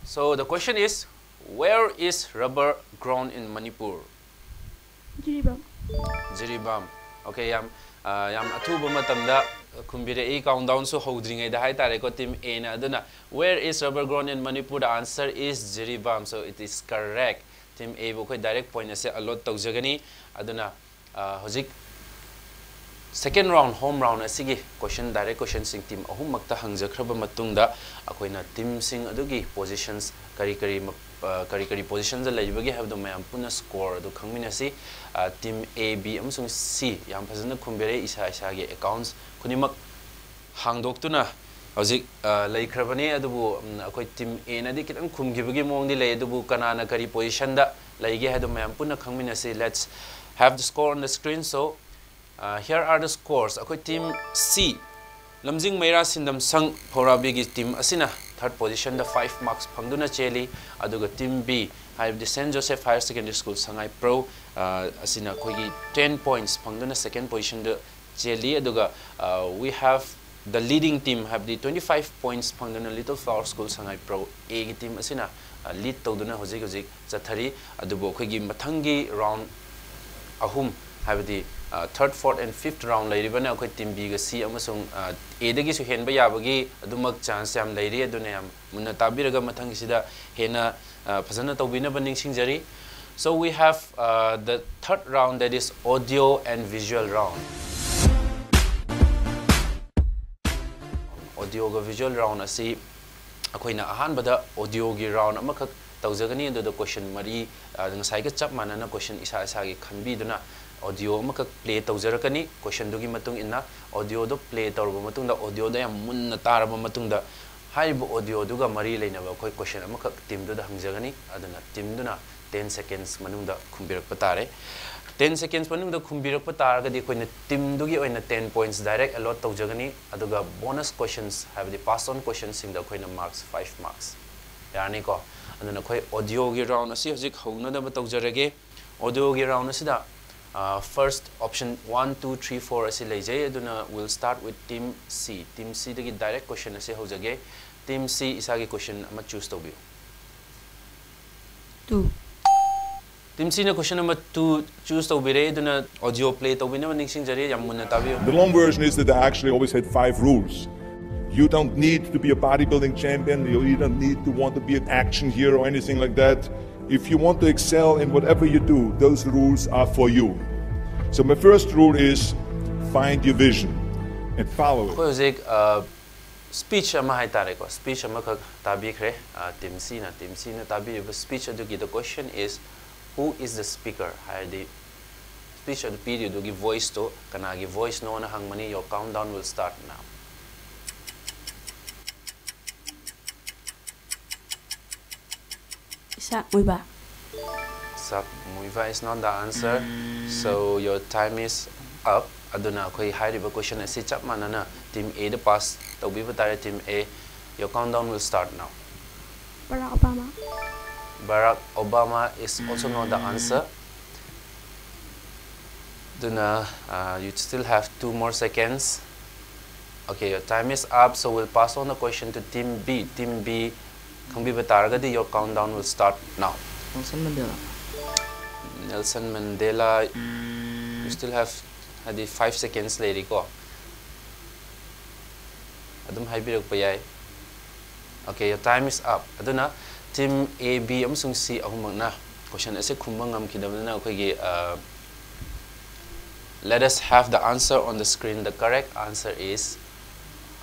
So the question is, where is rubber grown in Manipur? Jiribam. Jiribam. Okay, ꯌꯥꯝ, ꯑ, ꯌꯥꯝ ꯑꯊꯨꯕ ꯃꯇꯝꯗ ꯈꯨꯝꯕꯤꯔꯛꯏ, countdownꯁꯨ ꯍꯧꯗ꯭ꯔꯤꯉꯩꯗ ꯍꯥꯏꯇꯥꯔꯦꯀꯣ, team Aꯅ꯫ ꯑꯗꯨꯅ, where is rubber grown in Manipur? The answer is Jiribam. So it is correct. Team A ꯕꯨ ꯑꯩꯈꯣꯏ direct point ꯑꯁꯦ allot ꯇꯧꯖꯒꯅꯤ꯫ ꯑꯗꯨꯅ ꯑ, ꯍꯧꯖꯤꯛ second round, home round ꯑꯁꯤꯒꯤ question, direct questionꯁꯤꯡ team ꯑꯍꯨꯝꯃꯛꯇ ꯍꯪꯖꯈ꯭ꯔꯕ ꯃꯇꯨꯡꯗ ꯑꯩꯈꯣꯏꯅ teamꯁꯤꯡ ꯑꯗꯨꯒꯤ positions ꯀꯔꯤ ꯀꯔꯤ ꯃ-, ꯑ, ꯀꯔꯤ ꯀꯔꯤ positionꯗ ꯂꯩꯔꯤꯕꯒꯦ ꯍꯥꯏꯕꯗꯨ ꯃꯌꯥꯝ ꯄꯨꯟꯅ score ꯑꯗꯨ ꯈꯪꯃꯤꯟꯅꯁꯤ꯫ ꯑ, team A, B ꯑꯃꯁꯨꯡ C ꯌꯥꯝ ꯐꯖꯅ ꯈꯨꯝꯕꯤꯔꯦ꯫ ꯏꯁꯥ ꯏꯁꯥꯒꯤ accounts ꯈꯨꯗꯤꯡꯃꯛ ꯍꯥꯡꯗꯣꯛꯇꯨꯅ ꯍꯧꯖꯤꯛ, ꯑ, ꯂꯩꯈ꯭ꯔꯕꯅꯤ꯫ ꯑꯗꯨꯕꯨ, ꯎꯝ, ꯑꯩꯈꯣꯏ team Aꯅꯗꯤ ꯈꯤꯇꯪ ꯈꯨꯝꯈꯤꯕꯒꯤ ꯃꯑꯣꯡꯗꯤ ꯂꯩ꯫ ꯑꯗꯨꯕꯨ ꯀꯅꯥꯅ ꯀꯔꯤ positionꯗ ꯂꯩꯒꯦ ꯍꯥꯏꯗꯣ ꯃꯌꯥꯝ ꯄꯨꯟꯅ ꯈꯪꯃꯤꯟꯅꯁꯤ꯫ Let's have the score on the screen. So, uh, here are the scores. ꯑꯩꯈꯣꯏ team C, ꯂꯝꯖꯤꯡ ꯃꯩꯔꯥ ꯁꯤꯟꯗꯝ ꯁꯪ ꯐꯧꯔꯥꯕꯤꯒꯤ team ꯑꯁꯤꯅ third positionꯗ five marks ꯐꯪꯗꯨꯅ ꯆꯦꯜꯂꯤ꯫ ꯑꯗꯨꯒ team B, ꯍꯥꯏꯕꯗꯤ Saint Joseph Higher Secondary School ꯁꯉꯥꯏꯄ꯭ꯔꯧ, ꯑ, ꯑꯁꯤꯅ ꯑꯩꯈꯣꯏꯒꯤ ten points ꯐꯪꯗꯨꯅ second positionꯗ ꯆꯦꯜꯂꯤ꯫ ꯑꯗꯨꯒ, ꯑ, we have the leading team, ꯍꯥꯏꯕꯗꯤ twenty five points ꯐꯪꯗꯨꯅ Little Flower School ꯁꯉꯥꯏꯄ꯭ꯔꯧ Aꯒꯤ team ꯑꯁꯤꯅ, ꯑ, lead ꯇꯧꯗꯨꯅ ꯍꯧꯖꯤꯛ ꯍꯧꯖꯤꯛ ꯆꯠꯊꯔꯤ꯫ ꯑꯗꯨꯕꯨ ꯑꯩꯈꯣꯏꯒꯤ ꯃꯊꯪꯒꯤ round ꯑꯍꯨꯝ, ꯍꯥꯏꯕꯗꯤ, ꯑ, third, fourth and fifth round ꯂꯩꯔꯤꯕꯅ ꯑꯩꯈꯣꯏ team Bꯒ C ꯑꯃꯁꯨꯡ, ꯑ, Aꯗꯒꯤꯁꯨ ꯍꯦꯟꯕ ꯌꯥꯕꯒꯤ ꯑꯗꯨꯃꯛ chance ꯌꯥꯝ ꯂꯩꯔꯤ꯫ ꯑꯗꯨꯅ ꯌꯥꯝ ꯃꯨꯟꯅ ꯇꯥꯕꯤꯔꯒ ꯃꯊꯪꯒꯤꯁꯤꯗ ꯍꯦꯟꯅ, ꯑ, ꯐꯖꯅ ꯇꯧꯕꯤꯅꯕ ꯅꯤꯡꯁꯤꯡꯖꯔꯤ꯫ So we have, uh, the third round, that is audio and visual round. Audioꯒ visual round ꯑꯁꯤ ꯑꯩꯈꯣꯏꯅ ꯑꯍꯥꯟꯕꯗ audioꯒꯤ round ꯑꯃꯈꯛ ꯇꯧꯖꯒꯅꯤ꯫ ꯑꯗꯨꯗ question ꯃꯔꯤ, ꯑ, ꯉꯁꯥꯏꯒ ꯆꯞ ꯃꯥꯟꯅꯅ question ꯏꯁꯥ ꯏꯁꯥꯒꯤ ꯈꯟꯕꯤꯗꯨꯅ audio ꯑꯃꯈꯛ play ꯇꯧꯖꯔꯛꯀꯅꯤ꯫ Questionꯗꯨꯒꯤ ꯃꯇꯨꯡ ꯏꯟꯅ audioꯗꯣ play ꯇꯧꯔꯕ ꯃꯇꯨꯡꯗ, audioꯗꯣ ꯌꯥꯝ ꯃꯨꯟꯅ ꯇꯥꯔꯕ ꯃꯇꯨꯡꯗ, ꯍꯥꯏꯔꯤꯕ audioꯗꯨꯒ ꯃꯔꯤ ꯂꯩꯅꯕ ꯑꯩꯈꯣꯏ question ꯑꯃꯈꯛ teamꯗꯨꯗ ꯍꯪꯖꯒꯅꯤ꯫ ꯑꯗꯨꯅ teamꯗꯨꯅ ten seconds ꯃꯅꯨꯡꯗ ꯈꯨꯝꯕꯤꯔꯛꯄ ꯇꯥꯔꯦ꯫ Ten seconds ꯃꯅꯨꯡꯗ ꯈꯨꯝꯕꯤꯔꯛꯄ ꯇꯥꯔꯒꯗꯤ ꯑꯩꯈꯣꯏꯅ teamꯗꯨꯒꯤ ꯑꯣꯏꯅ ten points direct allot ꯇꯧꯖꯒꯅꯤ꯫ ꯑꯗꯨꯒ bonus questions, ꯍꯥꯏꯕꯗꯤ pass on questionsꯁꯤꯡꯗ ꯑꯩꯈꯣꯏꯅ marks five marks꯫ ꯌꯥꯔꯅꯤꯀꯣ? ꯑꯗꯨꯅ ꯑꯩꯈꯣꯏ audioꯒꯤ round ꯑꯁꯤ ꯍꯧꯖꯤꯛ ꯍꯧꯅꯅꯕ ꯇꯧꯖꯔꯒꯦ꯫ Audioꯒꯤ round ꯑꯁꯤꯗ, ꯑ, first option one, two, three, four ꯑꯁꯤ ꯂꯩꯖꯩ꯫ ꯑꯗꯨꯅ we'll start with team C. Team Cꯗꯒꯤ direct question ꯑꯁꯤ ꯍꯧꯖꯒꯦ꯫ Team C, ꯏꯁꯥꯒꯤ question ꯑꯃ choose ꯇꯧꯕꯤꯌꯨ꯫ Two. Team Cꯅ question number two choose ꯇꯧꯕꯤꯔꯦ꯫ ꯑꯗꯨꯅ audio play ꯇꯧꯕꯤꯅꯕ ꯅꯤꯡꯁꯤꯡꯖꯔꯤ꯫ ꯌꯥꯝ ꯃꯨꯟꯅ ꯇꯥꯕꯤꯌꯨ꯫ The long version is that I actually always had five rules. You don't need to be a bodybuilding champion. You don't need to want to be an action hero or anything like that. If you want to excel in whatever you do, those rules are for you. So my first rule is find your vision and follow it. ꯑꯩꯈꯣꯏ ꯍꯧꯖꯤꯛ ꯁ꯭ꯄꯤꯆ ꯑꯃ ꯍꯥꯏꯇꯥꯔꯦꯀꯣ, ꯁ꯭ꯄꯤꯆ ꯑꯃꯈꯛ ꯇꯥꯕꯤꯈ꯭ꯔꯦ꯫ ꯇꯤꯝ ꯁꯤꯅ ꯇꯤꯝ ꯁꯤꯅ ꯇꯥꯕꯤꯔꯤꯕ ꯁ꯭ꯄꯤꯆ ꯑꯗꯨꯒꯤ the question is, who is the speaker? ꯍꯥꯏꯔꯗꯤ ꯁ꯭ꯄꯤꯆ ꯑꯗꯨ ꯄꯤꯔꯤꯗꯨꯒꯤ ꯚꯣꯏꯁꯇꯣ ꯀꯅꯥꯒꯤ ꯚꯣꯏꯁꯅꯣꯅ ꯍꯪꯕꯅꯤ꯫ Your countdown will start now. Isaac ꯃꯣꯏꯕ꯫ Isaac ꯃꯣꯏꯕ is not the answer. So your time is up. ꯑꯗꯨꯅ ꯑꯩꯈꯣꯏ ꯍꯥꯏꯔꯤꯕ ꯀꯣꯏꯁꯟ ꯑꯁꯤ ꯆꯞ ꯃꯥꯟꯅꯅ ꯇꯤꯝ ꯑꯦꯗ ꯄꯥꯁ ꯇꯧꯕꯤꯕ ꯇꯥꯔꯦ꯫ Team A, your countdown will start now. Barack Obama. Barack Obama is also not the answer. ꯑꯗꯨꯅ uh, you still have two more seconds. Okay, your time is up, so we'll pass on the question to team B. Team B, ꯈꯪꯕꯤꯕ ꯇꯥꯔꯒꯗꯤ your countdown will start now. Nelson Mandela. Nelson Mandela, you still have ꯍꯥꯏꯗꯤ five seconds ꯂꯩꯔꯤꯀꯣ, ꯑꯗꯨꯝ ꯍꯥꯏꯕꯤꯔꯛꯄ ꯌꯥꯏ꯫ Okay, your time is up. ꯑꯗꯨꯅ team A, B ꯑꯃꯁꯨꯡ C ꯑꯍꯨꯝꯃꯛꯅ ꯀꯣꯏꯁꯟ ꯑꯁꯤ ꯈꯨꯝꯕ ꯉꯝꯈꯤꯗꯕꯅꯤꯅ ꯑꯩꯈꯣꯏꯒꯤ uh, let us have the answer on the screen. The correct answer is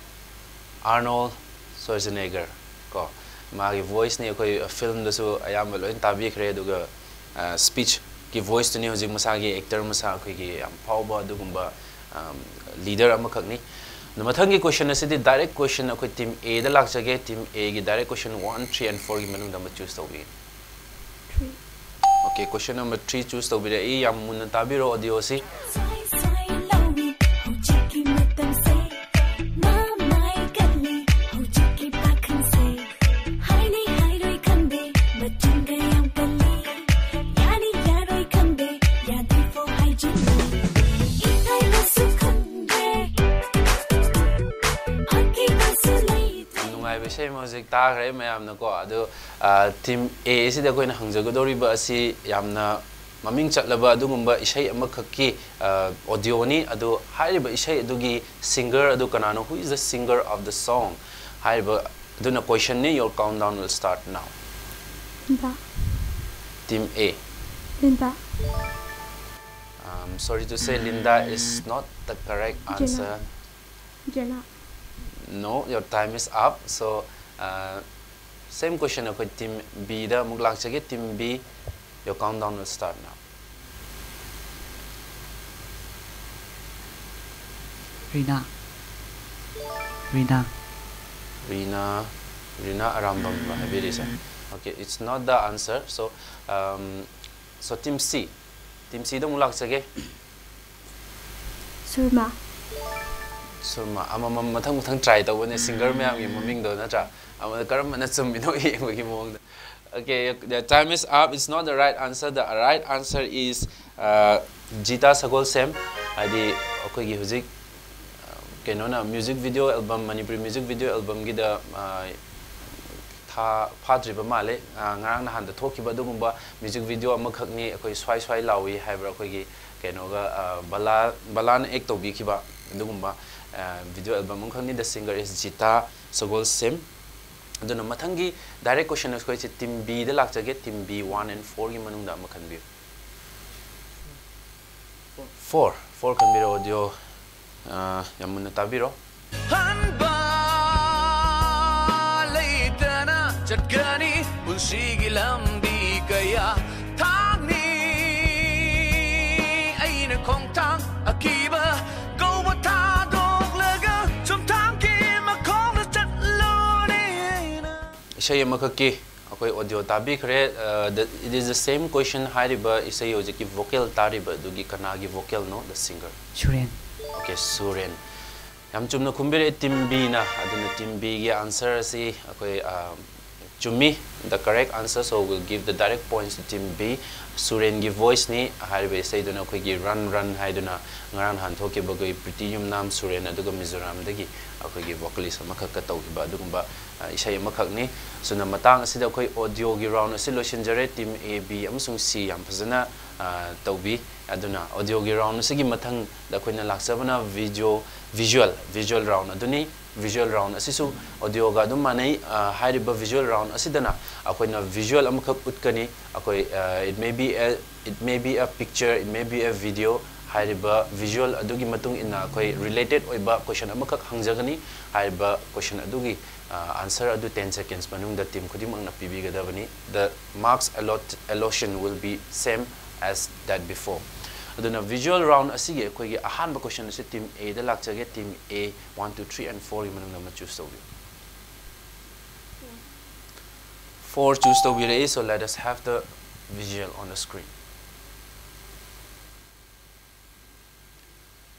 Arnold Schwarzenegger. ꯀꯣ, ꯃꯥꯒꯤ ꯚꯣꯏꯁꯅꯤ ꯑꯩꯈꯣꯏ ꯐꯤꯜꯝꯗꯁꯨ ꯑꯌꯥꯝꯕ ꯂꯣꯏꯅ ꯇꯥꯕꯤꯈ꯭ꯔꯦ꯫ ꯑꯗꯨꯒ ꯁ꯭ꯄꯤꯆꯀꯤ ꯚꯣꯏꯁꯇꯨꯅꯤ ꯍꯧꯖꯤꯛ ꯃꯁꯥꯒꯤ ꯑꯦꯛꯇꯔ ꯃꯁꯥ ꯑꯩꯈꯣꯏꯒꯤ ꯌꯥꯝ ꯐꯥꯎꯕ ꯑꯗꯨꯒꯨꯝꯕ ꯂꯤꯗꯔ ꯑꯃꯈꯛꯅꯤ꯫ ꯑꯗꯣ ꯃꯊꯪꯒꯤ ꯀꯣꯏꯁꯟ ꯑꯁꯤꯗꯤ ꯗꯥꯏꯔꯦꯛ ꯀꯣꯏꯁꯟ ꯑꯩꯈꯣꯏ ꯇꯤꯝ ꯑꯦꯗ ꯂꯥꯛꯆꯒꯦ꯫ ꯇꯤꯝ ꯑꯦꯒꯤ ꯗꯥꯏꯔꯦꯛ ꯀꯣꯏꯁꯟ ꯋꯥꯟ, ꯊ꯭ꯔꯤ ꯑꯦꯟ ꯐꯣꯔꯒꯤ ꯃꯅꯨꯡꯗ ꯑꯃ ꯆꯨꯁ ꯇꯧꯕꯤꯌꯨ꯫ Three. Okay, question number three ꯆꯨꯁ ꯇꯧꯕꯤꯔꯛꯏ꯫ ꯌꯥꯝ ꯃꯨꯟꯅ ꯇꯥꯕꯤꯔꯣ ꯑꯣꯗꯤꯑꯣꯁꯤ꯫ ꯁ꯭ꯋꯥꯏ ꯁ꯭ꯋꯥꯏ ꯂꯧꯏ ꯍꯧꯖꯤꯛꯀꯤ ꯃꯇꯝꯁꯦ꯫ ꯃꯃꯥꯏ ꯀꯜꯂꯤ ꯍꯧꯖꯤꯛꯀꯤ ꯄꯥꯈꯪꯁꯦ꯫ ꯍꯥꯏꯅꯤ ꯍꯥꯏꯔꯣꯏ ꯈꯪꯗꯦ ꯃꯆꯤꯟ ꯀꯌꯥꯝ ꯀꯜꯂꯤ꯫ ꯌꯥꯅꯤ ꯌꯥꯔꯣꯏ ꯈꯪꯗꯦ ꯌꯥꯗ꯭ꯔꯤꯐꯥꯎ ꯍꯥꯏꯖꯤꯜꯂꯤ꯫ ꯏꯀꯥꯏꯕꯁꯨ ꯈꯪꯗꯦ ꯑꯀꯤꯕꯁꯨ ꯂꯩꯇꯦ꯫ ꯌꯥꯝ ꯅꯨꯡꯉꯥꯏꯕ ꯏꯁꯩ ꯑꯃ ꯍꯧꯖꯤꯛ ꯇꯥꯈ꯭ꯔꯦ ꯃꯌꯥꯝꯅꯀꯣ꯫ ꯑꯗꯨ ꯇꯤꯝ ꯑꯦ ꯑꯁꯤꯗ ꯑꯩꯈꯣꯏꯅ ꯍꯪꯖꯒꯗꯧꯔꯤꯕ ꯑꯁꯤ ꯌꯥꯝꯅ ꯃꯃꯤꯡ ꯆꯠꯂꯕ ꯑꯗꯨꯒꯨꯝꯕ ꯏꯁꯩ ꯑꯃꯈꯛꯀꯤ ꯑꯣꯗꯤꯑꯣꯅꯤ꯫ ꯑꯗꯨ ꯍꯥꯏꯔꯤꯕ ꯏꯁꯩ ꯑꯗꯨꯒꯤ ꯁꯤꯡꯒꯔ ꯑꯗꯨ ꯀꯅꯥꯅꯣ? Who is the singer of the song? ꯍꯥꯏꯔꯤꯕ ꯑꯗꯨꯅ ꯀꯣꯏꯁꯟꯅꯤ꯫ Your countdown will start now. ꯕꯥ꯫ Team A. Linda. Um, sorry to say, Linda is not the correct answer. Jenna. No, your time is up. So, uh, same question ꯑꯩꯈꯣꯏ team B ꯗ ꯑꯃꯨꯛ ꯂꯥꯛꯆꯒꯦ. Team B, your countdown will start now. Rina. Rina. Rina, Rina Arambam ꯍꯥꯏꯕꯤꯔꯤꯁꯦ꯫ Okay, it's not the answer. So, um, so team C, team C ꯗ ꯑꯃꯨꯛ ꯂꯥꯛꯆꯒꯦ꯫ ꯁꯨꯔꯃꯥ꯫ ꯁꯨꯔꯃꯥ, ꯑꯃꯃꯝ ꯃꯊꯪ ꯃꯊꯪ try ꯇꯧꯕꯅꯦ, singer ꯃꯌꯥꯝꯒꯤ ꯃꯃꯤꯡꯗꯣ ꯅꯠꯇ꯭ꯔꯥ? ꯑꯃꯗ ꯀꯔꯝꯕꯅ ꯆꯨꯝꯃꯤꯅꯣ ꯌꯦꯡꯕꯒꯤ ꯃꯑꯣꯡꯗ꯫ Okay, the time is up. It's not the right answer. The right answer is, uh, Jeeta ꯁꯒꯣꯜꯁꯦꯝ꯫ ꯍꯥꯏꯗꯤ ꯑꯩꯈꯣꯏꯒꯤ ꯍꯧꯖꯤꯛ, uh, ꯀꯩꯅꯣꯅ music video album, Manipuri music video album ꯒꯤꯗ, uh, ꯊꯥ ꯐꯥꯗ꯭ꯔꯤꯕ ꯃꯥꯜꯂꯦ꯫ ꯑ, ꯉꯔꯥꯡ ꯅꯍꯥꯟꯗ ꯊꯣꯛꯈꯤꯕ ꯑꯗꯨꯒꯨꯝꯕ music video ꯑꯃꯈꯛꯅꯤ, ꯑꯩꯈꯣꯏ ꯁ꯭ꯋꯥꯏ ꯁ꯭ꯋꯥꯏ ꯂꯥꯎꯏ ꯍꯥꯏꯕ꯭ꯔꯥ, ꯑꯩꯈꯣꯏꯒꯤ ꯀꯩꯅꯣꯒ, ꯑ, ꯕꯂꯥ, ꯕꯂꯥꯅ act ꯇꯧꯕꯤꯈꯤꯕ ꯑꯗꯨꯒꯨꯝꯕ, ꯑ, video album ꯑꯃꯈꯛꯅꯤ꯫ The singer is ꯖꯤꯇꯥ ꯁꯒꯣꯜꯁꯦꯝ꯫ ꯑꯗꯨꯅ ꯃꯊꯪꯒꯤ direct question ꯑꯩꯈꯣꯏꯁꯦ team B ꯗ ꯂꯥꯛꯆꯒꯦ꯫ Team B one and four ꯒꯤ ꯃꯅꯨꯡꯗ ꯑꯃ ꯈꯟꯕꯤꯌꯨ꯫ Four, four ꯈꯟꯕꯤꯔꯣ꯫ Audio, ꯑ, ꯌꯥꯝ ꯃꯨꯟꯅ ꯇꯥꯕꯤꯔꯣ꯫ ꯍꯟꯕ ꯂꯩꯇꯅ ꯆꯠꯀꯅꯤ ꯄꯨꯟꯁꯤꯒꯤ ꯂꯝꯕꯤ ꯀꯌꯥ ꯊꯥꯡꯅꯤ꯫ ꯑꯩꯅ ꯈꯣꯡꯊꯥꯡ ꯑꯀꯤꯕ ꯀꯧꯕ ꯊꯥꯗꯣꯛꯂꯒ ꯆꯨꯝꯊꯥꯡꯒꯤ ꯃꯈꯣꯡꯗ ꯆꯠꯂꯣꯅꯦ꯫ ꯏꯁꯩ ꯑꯃꯈꯛꯀꯤ ꯑꯩꯈꯣꯏ audio ꯇꯥꯕꯤꯈ꯭ꯔꯦ꯫ ꯑ, the, it is the same question ꯍꯥꯏꯔꯤꯕ ꯏꯁꯩ ꯍꯧꯖꯤꯛꯀꯤ vocal ꯇꯥꯔꯤꯕ ꯑꯗꯨꯒꯤ ꯀꯅꯥꯒꯤ vocalꯅꯣ? The singer꯫ ꯁꯨꯔꯦꯟ꯫ Okay, ꯁꯨꯔꯦꯟ꯫ ꯌꯥꯝ ꯆꯨꯝꯅ ꯈꯨꯝꯕꯤꯔꯛꯑꯦ team B ꯅ꯫ ꯑꯗꯨꯅ team B ꯒꯤ answer ꯑꯁꯤ ꯑꯩꯈꯣꯏ, ꯑ, ꯆꯨꯝꯃꯤ꯫ The correct answer, so we'll give the direct points to team B꯫ ꯁꯨꯔꯦꯟꯒꯤ voice ꯅꯤ꯫ ꯍꯥꯏꯔꯤꯕ ꯏꯁꯩꯗꯨꯅ ꯑꯩꯈꯣꯏꯒꯤ Run Run ꯍꯥꯏꯗꯨꯅ ꯉꯔꯥꯡ ꯅꯍꯥꯟ ꯊꯣꯛꯈꯤꯕ ꯑꯩꯈꯣꯏ ꯄ꯭ꯔꯤꯇꯤ ꯌꯨꯝꯅꯥꯝ ꯁꯨꯔꯦꯟ ꯑꯗꯨꯒ ꯃꯤꯖꯣꯔꯥꯝꯗꯒꯤ ꯑꯩꯈꯣꯏꯒꯤ vocalist ꯑꯃꯈꯛꯀ ꯇꯧꯈꯤꯕ ꯑꯗꯨꯒꯨꯝꯕ, ꯑ, ꯏꯁꯩ ꯑꯃꯈꯛꯅꯤ꯫ ꯑꯗꯨꯅ ꯃꯇꯥꯡ ꯑꯁꯤꯗ ꯑꯩꯈꯣꯏ audio ꯒꯤ round ꯑꯁꯤ ꯂꯣꯏꯁꯤꯟꯖꯔꯦ꯫ Team A, B ꯑꯃꯁꯨꯡ C ꯌꯥꯝ ꯐꯖꯅ, ꯑ, ꯇꯧꯕꯤ꯫ ꯑꯗꯨꯅ audio ꯒꯤ round ꯑꯁꯤꯒꯤ ꯃꯊꯪꯗ ꯑꯩꯈꯣꯏꯅ ꯂꯥꯛꯆꯕꯅ video, visual, visual round ꯑꯗꯨꯅꯤ꯫ Visual round ꯑꯁꯤꯁꯨ ꯑꯣꯗꯤꯑꯣꯒ ꯑꯗꯨꯝ ꯃꯥꯟꯅꯩ꯫ ꯑ, ꯍꯥꯏꯔꯤꯕ visual round ꯑꯁꯤꯗꯅ ꯑꯩꯈꯣꯏꯅ visual ꯑꯃꯈꯛ ꯎꯠꯀꯅꯤ꯫ ꯑꯩꯈꯣꯏ, ꯑ, it may be a, it may be a picture, it may be a video꯫ ꯍꯥꯏꯔꯤꯕ visual ꯑꯗꯨꯒꯤ ꯃꯇꯨꯡ ꯏꯟꯅ ꯑꯩꯈꯣꯏ related ꯑꯣꯏꯕ question ꯑꯃꯈꯛ ꯍꯪꯖꯒꯅꯤ꯫ ꯍꯥꯏꯔꯤꯕ question ꯑꯗꯨꯒꯤ, ꯑ, answer ꯑꯗꯨ ten seconds ꯃꯅꯨꯡꯗ team ꯈꯨꯗꯤꯡꯃꯛꯅ ꯄꯤꯕꯤꯒꯗꯕꯅꯤ꯫ The marks allot-, allocation will be same as that before꯫ ꯑꯗꯨꯅ visual round ꯑꯁꯤꯒꯤ ꯑꯩꯈꯣꯏꯒꯤ ꯑꯍꯥꯟꯕ question ꯑꯁꯤ team A ꯗ ꯂꯥꯛꯆꯒꯦ꯫ Team A, one, two, three and four ꯒꯤ ꯃꯅꯨꯡꯗ ꯑꯃ choose ꯇꯧꯕꯤꯌꯨ꯫ Four choose ꯇꯧꯕꯤꯔꯛꯏ, so let us have the visual on the screen.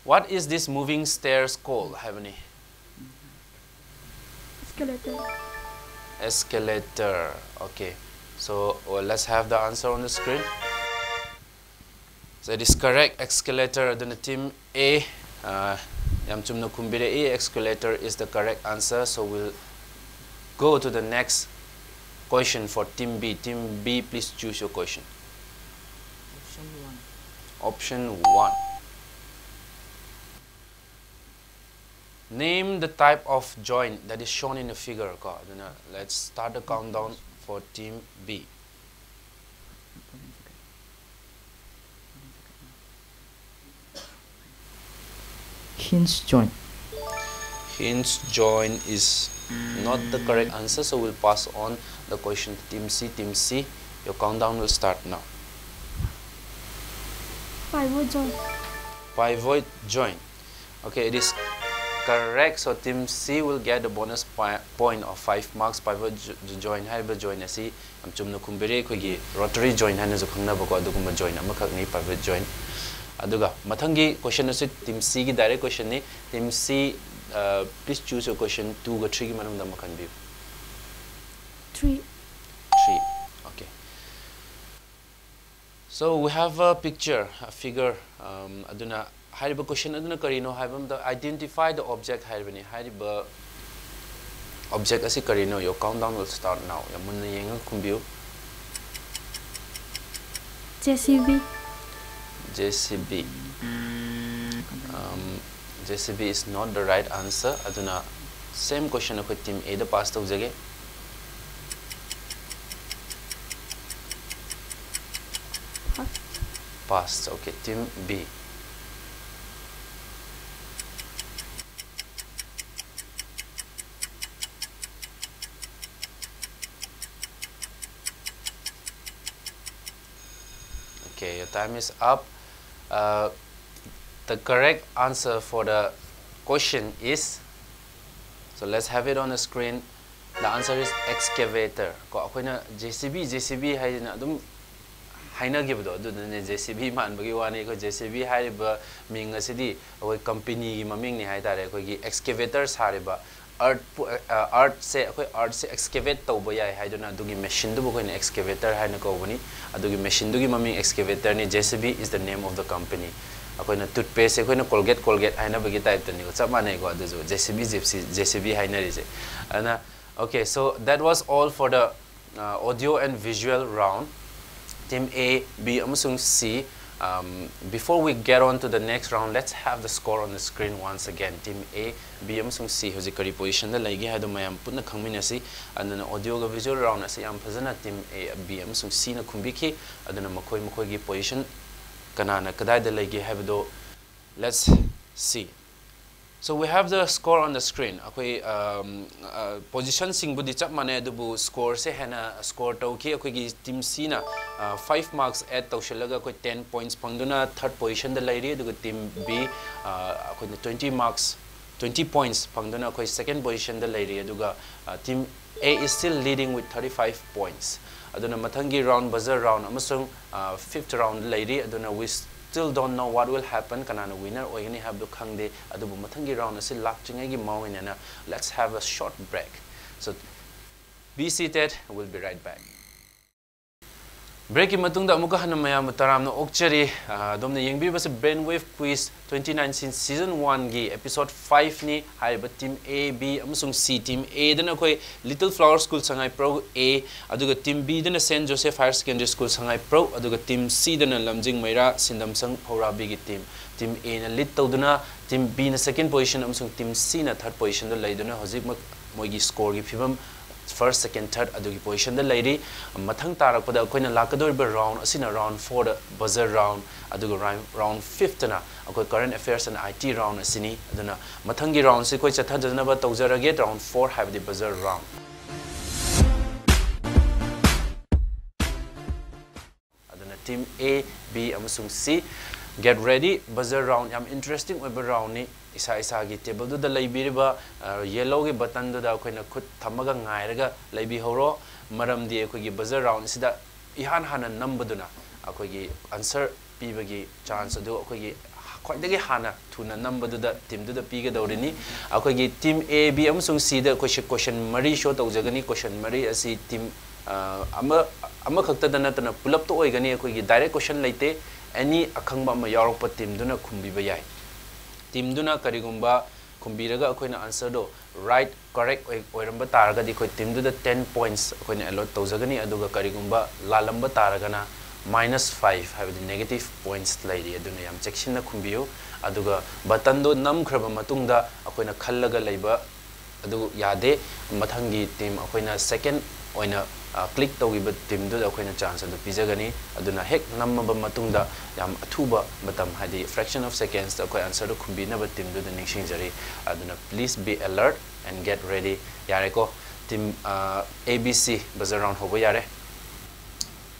What is this moving stairs called? ꯍꯥꯏꯕꯅꯤ꯫ Escalator. Escalator. Okay. So, well, let's have the answer on the screen. That is correct, escalator. ꯑꯗꯨꯅ team A, uh, ꯌꯥꯝ ꯆꯨꯝꯅ ꯈꯨꯝꯕꯤꯔꯛꯏ, escalator is the correct answer. So we'll go to the next question for team B. Team B, please choose your question. Option one. Option one. Name the type of joint that is shown in the figure. ꯀꯣ, ꯑꯗꯨꯅ let's start the countdown for team B. Hinge joint. Hinge joint is not the correct answer, so we'll pass on the question to team C. Team C, your countdown will start now. Pivot joint. Pivot joint. Okay, it is correct. So team C will get the bonus pi- point of five marks. Pivot jo- joint ꯍꯥꯏꯔꯤꯕ joint ꯑꯁꯤ ꯌꯥꯝ ꯆꯨꯝꯅ ꯈꯨꯝꯕꯤꯔꯦ꯫ ꯑꯩꯈꯣꯏꯒꯤ rotary joint ꯍꯥꯏꯅꯁꯨ ꯈꯪꯅꯕꯀꯣ, ꯑꯗꯨꯒꯨꯝꯕ joint ꯑꯃꯈꯛꯅꯤ, pivot joint꯫ ꯑꯗꯨꯒ ꯃꯊꯪꯒꯤ question ꯑꯁꯤ team C ꯒꯤ direct question ꯅꯤ꯫ Team C, uh, please choose your question two ꯒ three ꯒꯤ ꯃꯅꯨꯡꯗ ꯑꯃ ꯈꯟꯕꯤꯌꯨ꯫ Three. Three. Okay. So we have a picture, a figure. Um, ꯑꯗꯨꯅ ꯍꯥꯏꯔꯤꯕ question ꯑꯗꯨꯅ ꯀꯔꯤꯅꯣ ꯍꯥꯏꯕ ꯑꯃꯗ, identify the object ꯍꯥꯏꯔꯤꯕꯅꯤ꯫ ꯍꯥꯏꯔꯤꯕ object ꯑꯁꯤ ꯀꯔꯤꯅꯣ? Your countdown will start now. ꯌꯥꯝ ꯃꯨꯟꯅ ꯌꯦꯡꯉꯒ ꯈꯨꯝꯕꯤꯌꯨ꯫ JCB. JCB. Um, JCB is not the right answer. ꯑꯗꯨꯅ Same question ꯑꯩꯈꯣꯏ team A ꯗ pass ꯇꯧꯖꯒꯦ꯫ Pass. Okay, team B. Okay, your time is up. Uh, the correct answer for the question is, so let's have it on the screen. The answer is excavator. ꯀꯣ, ꯑꯩꯈꯣꯏꯅ J C B, J C B ꯍꯥꯏꯅ ꯑꯗꯨꯝ ꯍꯥꯏꯅꯈꯤꯕꯗꯣ, ꯑꯗꯨꯗꯨꯅꯅꯦ, J C B ꯃꯥꯟꯕꯒꯤ ꯋꯥꯅꯤ꯫ ꯑꯩꯈꯣꯏ J C B ꯍꯥꯏꯔꯤꯕ ꯃꯤꯡ ꯑꯁꯤꯗꯤ ꯑꯩꯈꯣꯏ company ꯒꯤ ꯃꯃꯤꯡꯅꯤ ꯍꯥꯏꯇꯥꯔꯦ꯫ ꯑꯩꯈꯣꯏꯒꯤ excavator ꯁꯥꯔꯤꯕ, earth ꯄꯨ-, ꯑ, earth ꯁꯦ, ꯑꯩꯈꯣꯏ earth ꯁꯦ excavate ꯇꯧꯕ ꯌꯥꯏ ꯍꯥꯏꯗꯨꯅ ꯑꯗꯨꯒꯤ machine ꯗꯨꯕꯨ ꯑꯩꯈꯣꯏꯅ excavator ꯍꯥꯏꯅ ꯀꯧꯕꯅꯤ꯫ ꯑꯗꯨꯒꯤ machine ꯗꯨꯒꯤ ꯃꯃꯤꯡ excavator ꯅꯤ꯫ J C B is the name of the company. ꯑꯩꯈꯣꯏꯅ toothpaste ꯁꯦ ꯑꯩꯈꯣꯏꯅ Colgate, Colgate ꯍꯥꯏꯅꯕꯒꯤ type ꯇꯅꯤꯀꯣ, ꯆꯞ ꯃꯥꯟꯅꯩꯀꯣ꯫ ꯑꯗꯨꯁꯨ J C B, J C B, J C B ꯍꯥꯏꯅꯔꯤꯁꯦ꯫ ꯑꯗꯨꯅ, okay, so that was all for the uh, audio and visual round. Team A, B ꯑꯃꯁꯨꯡ C. Um, before we get on to the next round, let's have the score on the screen once again. Team A, B ꯑꯃꯁꯨꯡ C ꯍꯧꯖꯤꯛ ꯀꯔꯤ position ꯗ ꯂꯩꯒꯦ ꯍꯥꯏꯗꯣ ꯃꯌꯥꯝ ꯄꯨꯟꯅ ꯈꯪꯃꯤꯟꯅꯁꯤ꯫ ꯑꯗꯨꯅ audio ꯒ visual round ꯑꯁꯤ ꯌꯥꯝ ꯐꯖꯅ team A, B ꯑꯃꯁꯨꯡ C ꯅ ꯈꯨꯝꯕꯤꯈꯤ꯫ ꯑꯗꯨꯅ ꯃꯈꯣꯏ ꯃꯈꯣꯏꯒꯤ position ꯀꯅꯥꯅ ꯀꯗꯥꯏꯗ ꯂꯩꯒꯦ ꯍꯥꯏꯕꯗꯣ, let's see. So we have the score on the screen. ꯑꯩꯈꯣꯏ, um, uh, position ꯁꯤꯡꯕꯨꯗꯤ ꯆꯞ ꯃꯥꯟꯅꯩ, ꯑꯗꯨꯕꯨ score ꯁꯦ ꯍꯦꯟꯅ score ꯇꯧꯈꯤ꯫ ꯑꯩꯈꯣꯏꯒꯤ team C ꯅ, uh, five marks add ꯇꯧꯁꯤꯜꯂꯒ ꯑꯩꯈꯣꯏ ten points ꯐꯪꯗꯨꯅ third position ꯗ ꯂꯩꯔꯤ꯫ ꯑꯗꯨꯒ team B, uh, ꯑꯩꯈꯣꯏꯅ twenty marks, twenty points ꯐꯪꯗꯨꯅ ꯑꯩꯈꯣꯏ second position ꯗ ꯂꯩꯔꯤ꯫ ꯑꯗꯨꯒ, uh, team A is still leading with thirty-five points. ꯑꯗꯨꯅ ꯃꯊꯪꯒꯤ round buzzer round ꯑꯃꯁꯨꯡ, uh, fifth round ꯂꯩꯔꯤ꯫ ꯑꯗꯨꯅ we still don't know what will happen, ꯀꯅꯥꯅ winner ꯑꯣꯏꯒꯅꯤ ꯍꯥꯏꯕꯗꯨ ꯈꯪꯗꯦ꯫ ꯑꯗꯨꯕꯨ ꯃꯊꯪꯒꯤ round ꯑꯁꯤ ꯂꯥꯛꯇ꯭ꯔꯤꯉꯩꯒꯤ ꯃꯑꯣꯡ ꯏꯟꯅ, let's have a short break. So be seated, we'll be right back. Breakꯀꯤ ꯃꯇꯨꯡꯗ ꯑꯃꯨꯛꯀ ꯍꯟꯅ ꯃꯌꯥꯝꯕꯨ ꯇꯔꯥꯝꯅ ꯑꯣꯛꯆꯔꯤ꯫ ꯑ, ꯑꯗꯣꯝꯅ ꯌꯦꯡꯕꯤꯔꯤꯕꯁꯤ Brainwave Quiz twenty nineteen season one ꯒꯤ episode five ꯅꯤ꯫ ꯍꯥꯏꯔꯤꯕ team A, B ꯑꯃꯁꯨꯡ C꯫ Team A ꯗꯅ ꯑꯩꯈꯣꯏ Little Flower School ꯁꯉꯥꯏꯄ꯭ꯔꯧ A, ꯑꯗꯨꯒ team B ꯗꯅ Saint Joseph Higher Secondary School ꯁꯉꯥꯏꯄ꯭ꯔꯧ, ꯑꯗꯨꯒ team C ꯗꯅ ꯂꯝꯖꯤꯡ ꯃꯩꯔꯥ ꯁꯤꯟꯗꯝꯁꯪ ꯐꯧꯔꯥꯕꯤꯒꯤ team꯫ Team A ꯅ lead ꯇꯧꯗꯨꯅ, team B ꯅ second position ꯑꯃꯁꯨꯡ team C ꯅ third position ꯗ ꯂꯩꯗꯨꯅ ꯍꯧꯖꯤꯛꯃꯛ ꯃꯣꯏꯒꯤ score ꯒꯤ ꯐꯤꯕꯝ first, second, third ꯑꯗꯨꯒꯤ position ꯗ ꯂꯩꯔꯤ꯫ ꯃꯊꯪ ꯇꯥꯔꯛꯄꯗ ꯑꯩꯈꯣꯏꯅ ꯂꯥꯛꯀꯗꯧꯔꯤꯕ round ꯑꯁꯤꯅ round four ꯗ buzzer round, ꯑꯗꯨꯒ round, round five ꯇꯅ ꯑꯩꯈꯣꯏ Current Affairs and I T round ꯑꯁꯤꯅꯤ꯫ ꯑꯗꯨꯅ ꯃꯊꯪꯒꯤ round ꯁꯤ ꯑꯩꯈꯣꯏ ꯆꯠꯊꯗꯅꯕ ꯇꯧꯖꯔꯒꯦ꯫ Round four ꯍꯥꯏꯕꯗꯤ buzzer round꯫ ꯑꯗꯨꯅ team A, B ꯑꯃꯁꯨꯡ C, get ready, buzzer round꯫ ꯌꯥꯝ interesting ꯑꯣꯏꯕ round ꯅꯤ꯫ ꯏꯁꯥ ꯏꯁꯥꯒꯤ table ꯗꯨꯗ ꯂꯩꯕꯤꯔꯤꯕ, ꯑ, yellow ꯒꯤ button ꯗꯨꯗ ꯑꯩꯈꯣꯏꯅ ꯈꯨꯠ ꯊꯝꯃꯒ ꯉꯥꯏꯔꯒ ꯂꯩꯕꯤꯍꯧꯔꯣ꯫ ꯃꯔꯝꯗꯤ ꯑꯩꯈꯣꯏꯒꯤ buzzer round ꯑꯁꯤꯗ ꯏꯍꯥꯟ ꯍꯥꯟꯅ ꯅꯝꯕꯗꯨꯅ ꯑꯩꯈꯣꯏꯒꯤ answer ꯄꯤꯕꯒꯤ chance ꯑꯗꯨ ꯑꯩꯈꯣꯏꯒꯤ ꯈ꯭ꯋꯥꯏꯗꯒꯤ ꯍꯥꯟꯅ ꯊꯨꯅ ꯅꯝꯕꯗꯨꯗ team ꯗꯨꯗ ꯄꯤꯒꯗꯧꯔꯤꯅꯤ꯫ ꯑꯩꯈꯣꯏꯒꯤ team A, B ꯑꯃꯁꯨꯡ C ꯗ ꯑꯩꯈꯣꯏꯁꯦ question ꯃꯔꯤ show ꯇꯧꯖꯒꯅꯤ꯫ Question ꯃꯔꯤ ꯑꯁꯤ team, ꯑ, ꯑꯃ, ꯑꯃꯈꯛꯇꯗ ꯅꯠꯇꯅ ꯄꯨꯂꯞꯇ ꯑꯣꯏꯒꯅꯤ꯫ ꯑꯩꯈꯣꯏꯒꯤ direct question ꯂꯩꯇꯦ꯫ Any ꯑꯈꯪꯕ ꯑꯃ ꯌꯥꯎꯔꯛꯄ team ꯗꯨꯅ ꯈꯨꯝꯕꯤꯕ ꯌꯥꯏ꯫ Team ꯗꯨꯅ ꯀꯔꯤꯒꯨꯝꯕ ꯈꯨꯝꯕꯤꯔꯒ ꯑꯩꯈꯣꯏꯅ answer ꯗꯣ right, correct ꯑꯣꯏ-, ꯑꯣꯏꯔꯝꯕ ꯇꯥꯔꯒꯗꯤ ꯑꯩꯈꯣꯏ team ꯗꯨꯗ ten points ꯑꯩꯈꯣꯏꯅ allot ꯇꯧꯖꯒꯅꯤ꯫ ꯑꯗꯨꯒ ꯀꯔꯤꯒꯨꯝꯕ ꯂꯥꯜꯂꯝꯕ ꯇꯥꯔꯒꯅ minus five, ꯍꯥꯏꯕꯗꯤ negative points ꯂꯩꯔꯤ꯫ ꯑꯗꯨꯅ ꯌꯥꯝ ꯆꯦꯛꯁꯤꯟꯅ ꯈꯨꯝꯕꯤꯌꯨ꯫ ꯑꯗꯨꯒ button ꯗꯣ ꯅꯝꯈ꯭ꯔꯕ ꯃꯇꯨꯡꯗ ꯑꯩꯈꯣꯏꯅ ꯈꯜꯂꯒ ꯂꯩꯕ ꯑꯗꯨ ꯌꯥꯗꯦ꯫ ꯃꯊꯪꯒꯤ team ꯑꯩꯈꯣꯏꯅ second ꯑꯣꯏꯅ, ꯑ, click ꯇꯧꯈꯤꯕ team ꯗꯨꯗ ꯑꯩꯈꯣꯏꯅ chance ꯑꯗꯨ ꯄꯤꯖꯒꯅꯤ꯫ ꯑꯗꯨꯅ ꯍꯦꯛ ꯅꯝꯃꯕ ꯃꯇꯨꯡꯗ ꯌꯥꯝ ꯑꯊꯨꯕ ꯃꯇꯝ, ꯍꯥꯏꯗꯤ fraction of seconds ꯇ ꯑꯩꯈꯣꯏ answer ꯗꯨ ꯈꯨꯝꯕꯤꯅꯕ team ꯗꯨꯗ ꯅꯤꯡꯁꯤꯡꯖꯔꯤ꯫ ꯑꯗꯨꯅ please be alert and get ready꯫ ꯌꯥꯔꯦꯀꯣ? Team, ꯑ, A B C buzzer round ꯍꯧꯕ ꯌꯥꯔꯦ꯫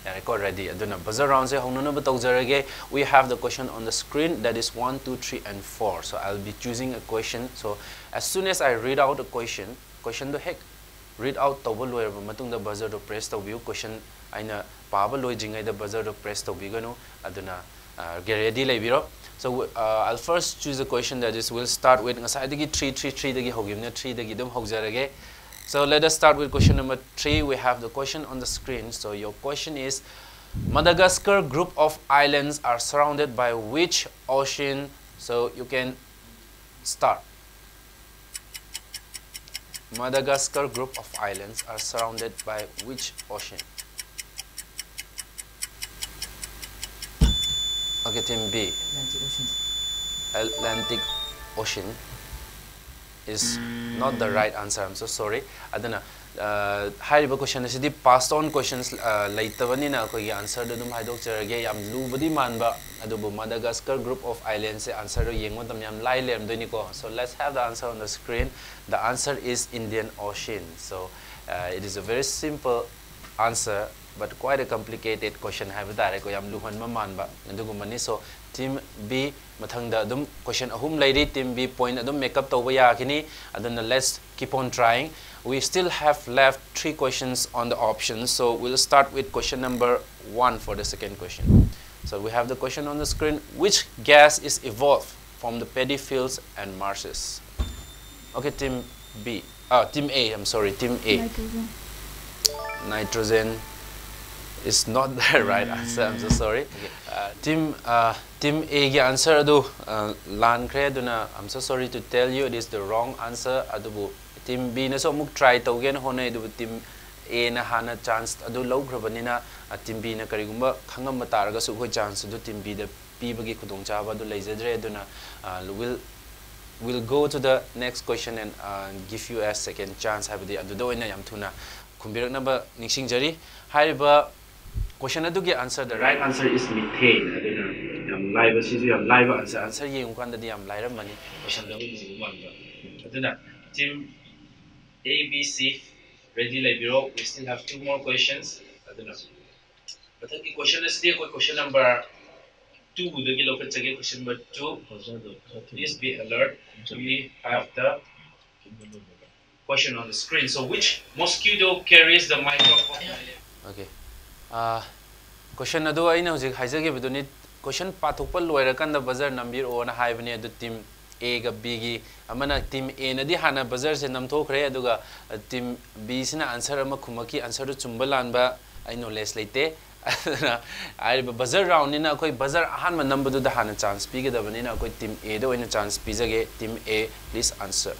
ꯌꯥꯔꯦꯀꯣ, ready꯫ ꯑꯗꯨꯅ buzzer round ꯁꯦ ꯍꯧꯅꯅꯕ ꯇꯧꯖꯔꯒꯦ꯫ We have the question on the screen, that is one, two, three and four. So I'll be choosing a question. So as soon as I read out a question, question ꯗꯣ ꯍꯦꯛ read out ꯇꯧꯕ ꯂꯣꯏꯔꯕ ꯃꯇꯨꯡꯗ buzzer ꯗꯣ press ꯇꯧꯕꯤꯌꯨ꯫ Question ꯑꯩꯅ ꯄꯥꯕ ꯂꯣꯏꯗ꯭ꯔꯤꯉꯩꯗ buzzer ꯗꯣ press ꯇꯧꯕꯤꯒꯅꯨ꯫ ꯑꯗꯨꯅ, ꯑ, get ready ꯂꯩꯕꯤꯔꯣ꯫ So, uh, I'll first choose a question, that is, we'll start with, ꯉꯁꯥꯏꯗꯒꯤ three, three, three ꯗꯒꯤ ꯍꯧꯈꯤꯕꯅ, three ꯗꯒꯤ ꯑꯗꯨꯝ ꯍꯧꯖꯔꯒꯦ꯫ So let us start with question number three. We have the question on the screen. So your question is, Madagascar group of islands are surrounded by which ocean? So you can start. Madagascar group of islands are surrounded by which ocean? Okay, team B. Atlantic Ocean. Atlantic Ocean is not the right answer. I'm so sorry. ꯑꯗꯨꯅ, ꯑ, ꯍꯥꯏꯔꯤꯕ question ꯑꯁꯤꯗꯤ passed on questions, ꯑ, ꯂꯩꯇꯕꯅꯤꯅ ꯑꯩꯈꯣꯏꯒꯤ answer ꯗꯨ ꯑꯗꯨꯝ ꯍꯥꯏꯗꯣꯛꯆꯔꯒꯦ꯫ ꯌꯥꯝ ꯂꯨꯕꯗꯤ ꯃꯥꯟꯕ, ꯑꯗꯨꯕꯨ Madagascar group of islands say answer ꯗꯨ ꯌꯦꯡꯕ ꯃꯇꯝꯗ ꯌꯥꯝ ꯂꯥꯏ ꯂꯩꯔꯝꯗꯣꯏꯅꯤꯀꯣ꯫ So let's have the answer on the screen. The answer is Indian Ocean. So, uh, it is a very simple answer, but quite a complicated question ꯍꯥꯏꯕ ꯇꯥꯔꯦꯀꯣ, ꯌꯥꯝ ꯂꯨꯍꯟꯕ ꯃꯥꯟꯕ ꯑꯗꯨꯒꯨꯝꯕꯅꯤ꯫ So team B, ꯃꯊꯪꯗ ꯑꯗꯨꯝ question ꯑꯍꯨꯝ ꯂꯩꯔꯤ, team B point ꯑꯗꯨꯝ make up ꯇꯧꯕ ꯌꯥꯈꯤꯅꯤ꯫ ꯑꯗꯨꯅ let's keep on trying. We still have left three questions on the options, so we'll start with question number one for the second question. So we have the question on the screen: which gas is evolved from the paddy fields and marshes? Okay, team B. Ah, team A, I'm sorry, team A. Nitrogen. Nitrogen is not the right answer. I'm so sorry. Okay. Uh, team, uh, team A ꯒꯤ answer ꯑꯗꯨ, uh, ꯂꯥꯟꯈ꯭ꯔꯦ꯫ ꯑꯗꯨꯅ I'm so sorry to tell you, it is the wrong answer. ꯑꯗꯨꯕꯨ team B ꯅꯁꯨ ꯑꯃꯨꯛ try ꯇꯧꯒꯦꯅ ꯍꯣꯠꯅꯩ, ꯑꯗꯨꯕꯨ team A ꯅ ꯍꯥꯟꯅ chance ꯑꯗꯨ ꯂꯧꯈ꯭ꯔꯕꯅꯤꯅ, uh, team B ꯅ ꯀꯔꯤꯒꯨꯝꯕ ꯈꯪꯉꯝꯕ ꯇꯥꯔꯒꯁꯨ ꯑꯩꯈꯣꯏ chance ꯑꯗꯨ team B ꯗ ꯄꯤꯕꯒꯤ ꯈꯨꯗꯣꯡꯆꯥꯕ ꯑꯗꯨ ꯂꯩꯖꯗ꯭ꯔꯦ꯫ ꯑꯗꯨꯅ, uh, we'll, we'll go to the next question and, uh, give you a second chance, ꯍꯥꯏꯕꯗꯤ ꯑꯗꯨꯗ ꯑꯣꯏꯅ ꯌꯥꯝ ꯊꯨꯅ ꯈꯨꯝꯕꯤꯔꯛꯅꯕ ꯅꯤꯡꯁꯤꯡꯖꯔꯤ꯫ ꯍꯥꯏꯔꯤꯕ question ꯑꯗꯨꯒꯤ answer, the right answer is methane. ꯑꯗꯨꯅ ꯌꯥꯝ ꯂꯥꯏꯕ, ꯁꯤꯁꯨ ꯌꯥꯝ ꯂꯥꯏꯕ answer, answer ꯌꯦꯡꯉꯨ ꯀꯥꯟꯗꯗꯤ ꯌꯥꯝ ꯂꯥꯏꯔꯝꯕꯅꯤ question ꯗ ꯍꯧꯖꯤꯛ ꯃꯥꯟꯕ꯫ ꯑꯗꯨꯅ team A, B, C ready ꯂꯩꯕꯤꯔꯣ, we still have two more questions. ꯑꯗꯨꯅ ꯃꯊꯪꯒꯤ question ꯑꯁꯤꯗꯤ ꯑꯩꯈꯣꯏ question number two ꯗꯒꯤ ꯂꯧꯈꯠꯆꯒꯦ, question number two. Please be alert. We have the question on the screen. So which mosquito carries the microbe of malaria? Okay. Uh, question ꯑꯗꯨ ꯑꯩꯅ ꯍꯧꯖꯤꯛ ꯍꯥꯏꯖꯈꯤꯕꯗꯨꯅꯤ, question ꯄꯥꯊꯣꯛꯄ ꯂꯣꯏꯔꯀꯥꯟꯗ buzzer ꯅꯝꯕꯤꯔꯛꯑꯣꯅ ꯍꯥꯏꯕꯅꯤ꯫ ꯑꯗꯨ team A ꯒ B ꯒꯤ ꯑꯃꯅ, team A ꯅꯗꯤ ꯍꯥꯟꯅ buzzer ꯁꯦ ꯅꯝꯊꯣꯛꯈ꯭ꯔꯦ, ꯑꯗꯨꯒ, uh, team B ꯁꯤꯅ answer ꯑꯃ ꯈꯨꯝꯃꯛꯈꯤ꯫ Answer ꯗꯨ ꯆꯨꯝꯕ ꯂꯥꯟꯕ ꯑꯩ knowledge ꯂꯩꯇꯦ꯫ ꯑꯗꯨꯅ ꯍꯥꯏꯔꯤꯕ buzzer round ꯅꯤꯅ ꯑꯩꯈꯣꯏ buzzer ꯑꯍꯥꯟꯕ ꯅꯝꯕꯗꯨꯗ ꯍꯥꯟꯅ chance ꯄꯤꯒꯗꯕꯅꯤꯅ ꯑꯩꯈꯣꯏ team A ꯗ ꯑꯣꯏꯅ chance ꯄꯤꯖꯒꯦ꯫ Team A, please answer.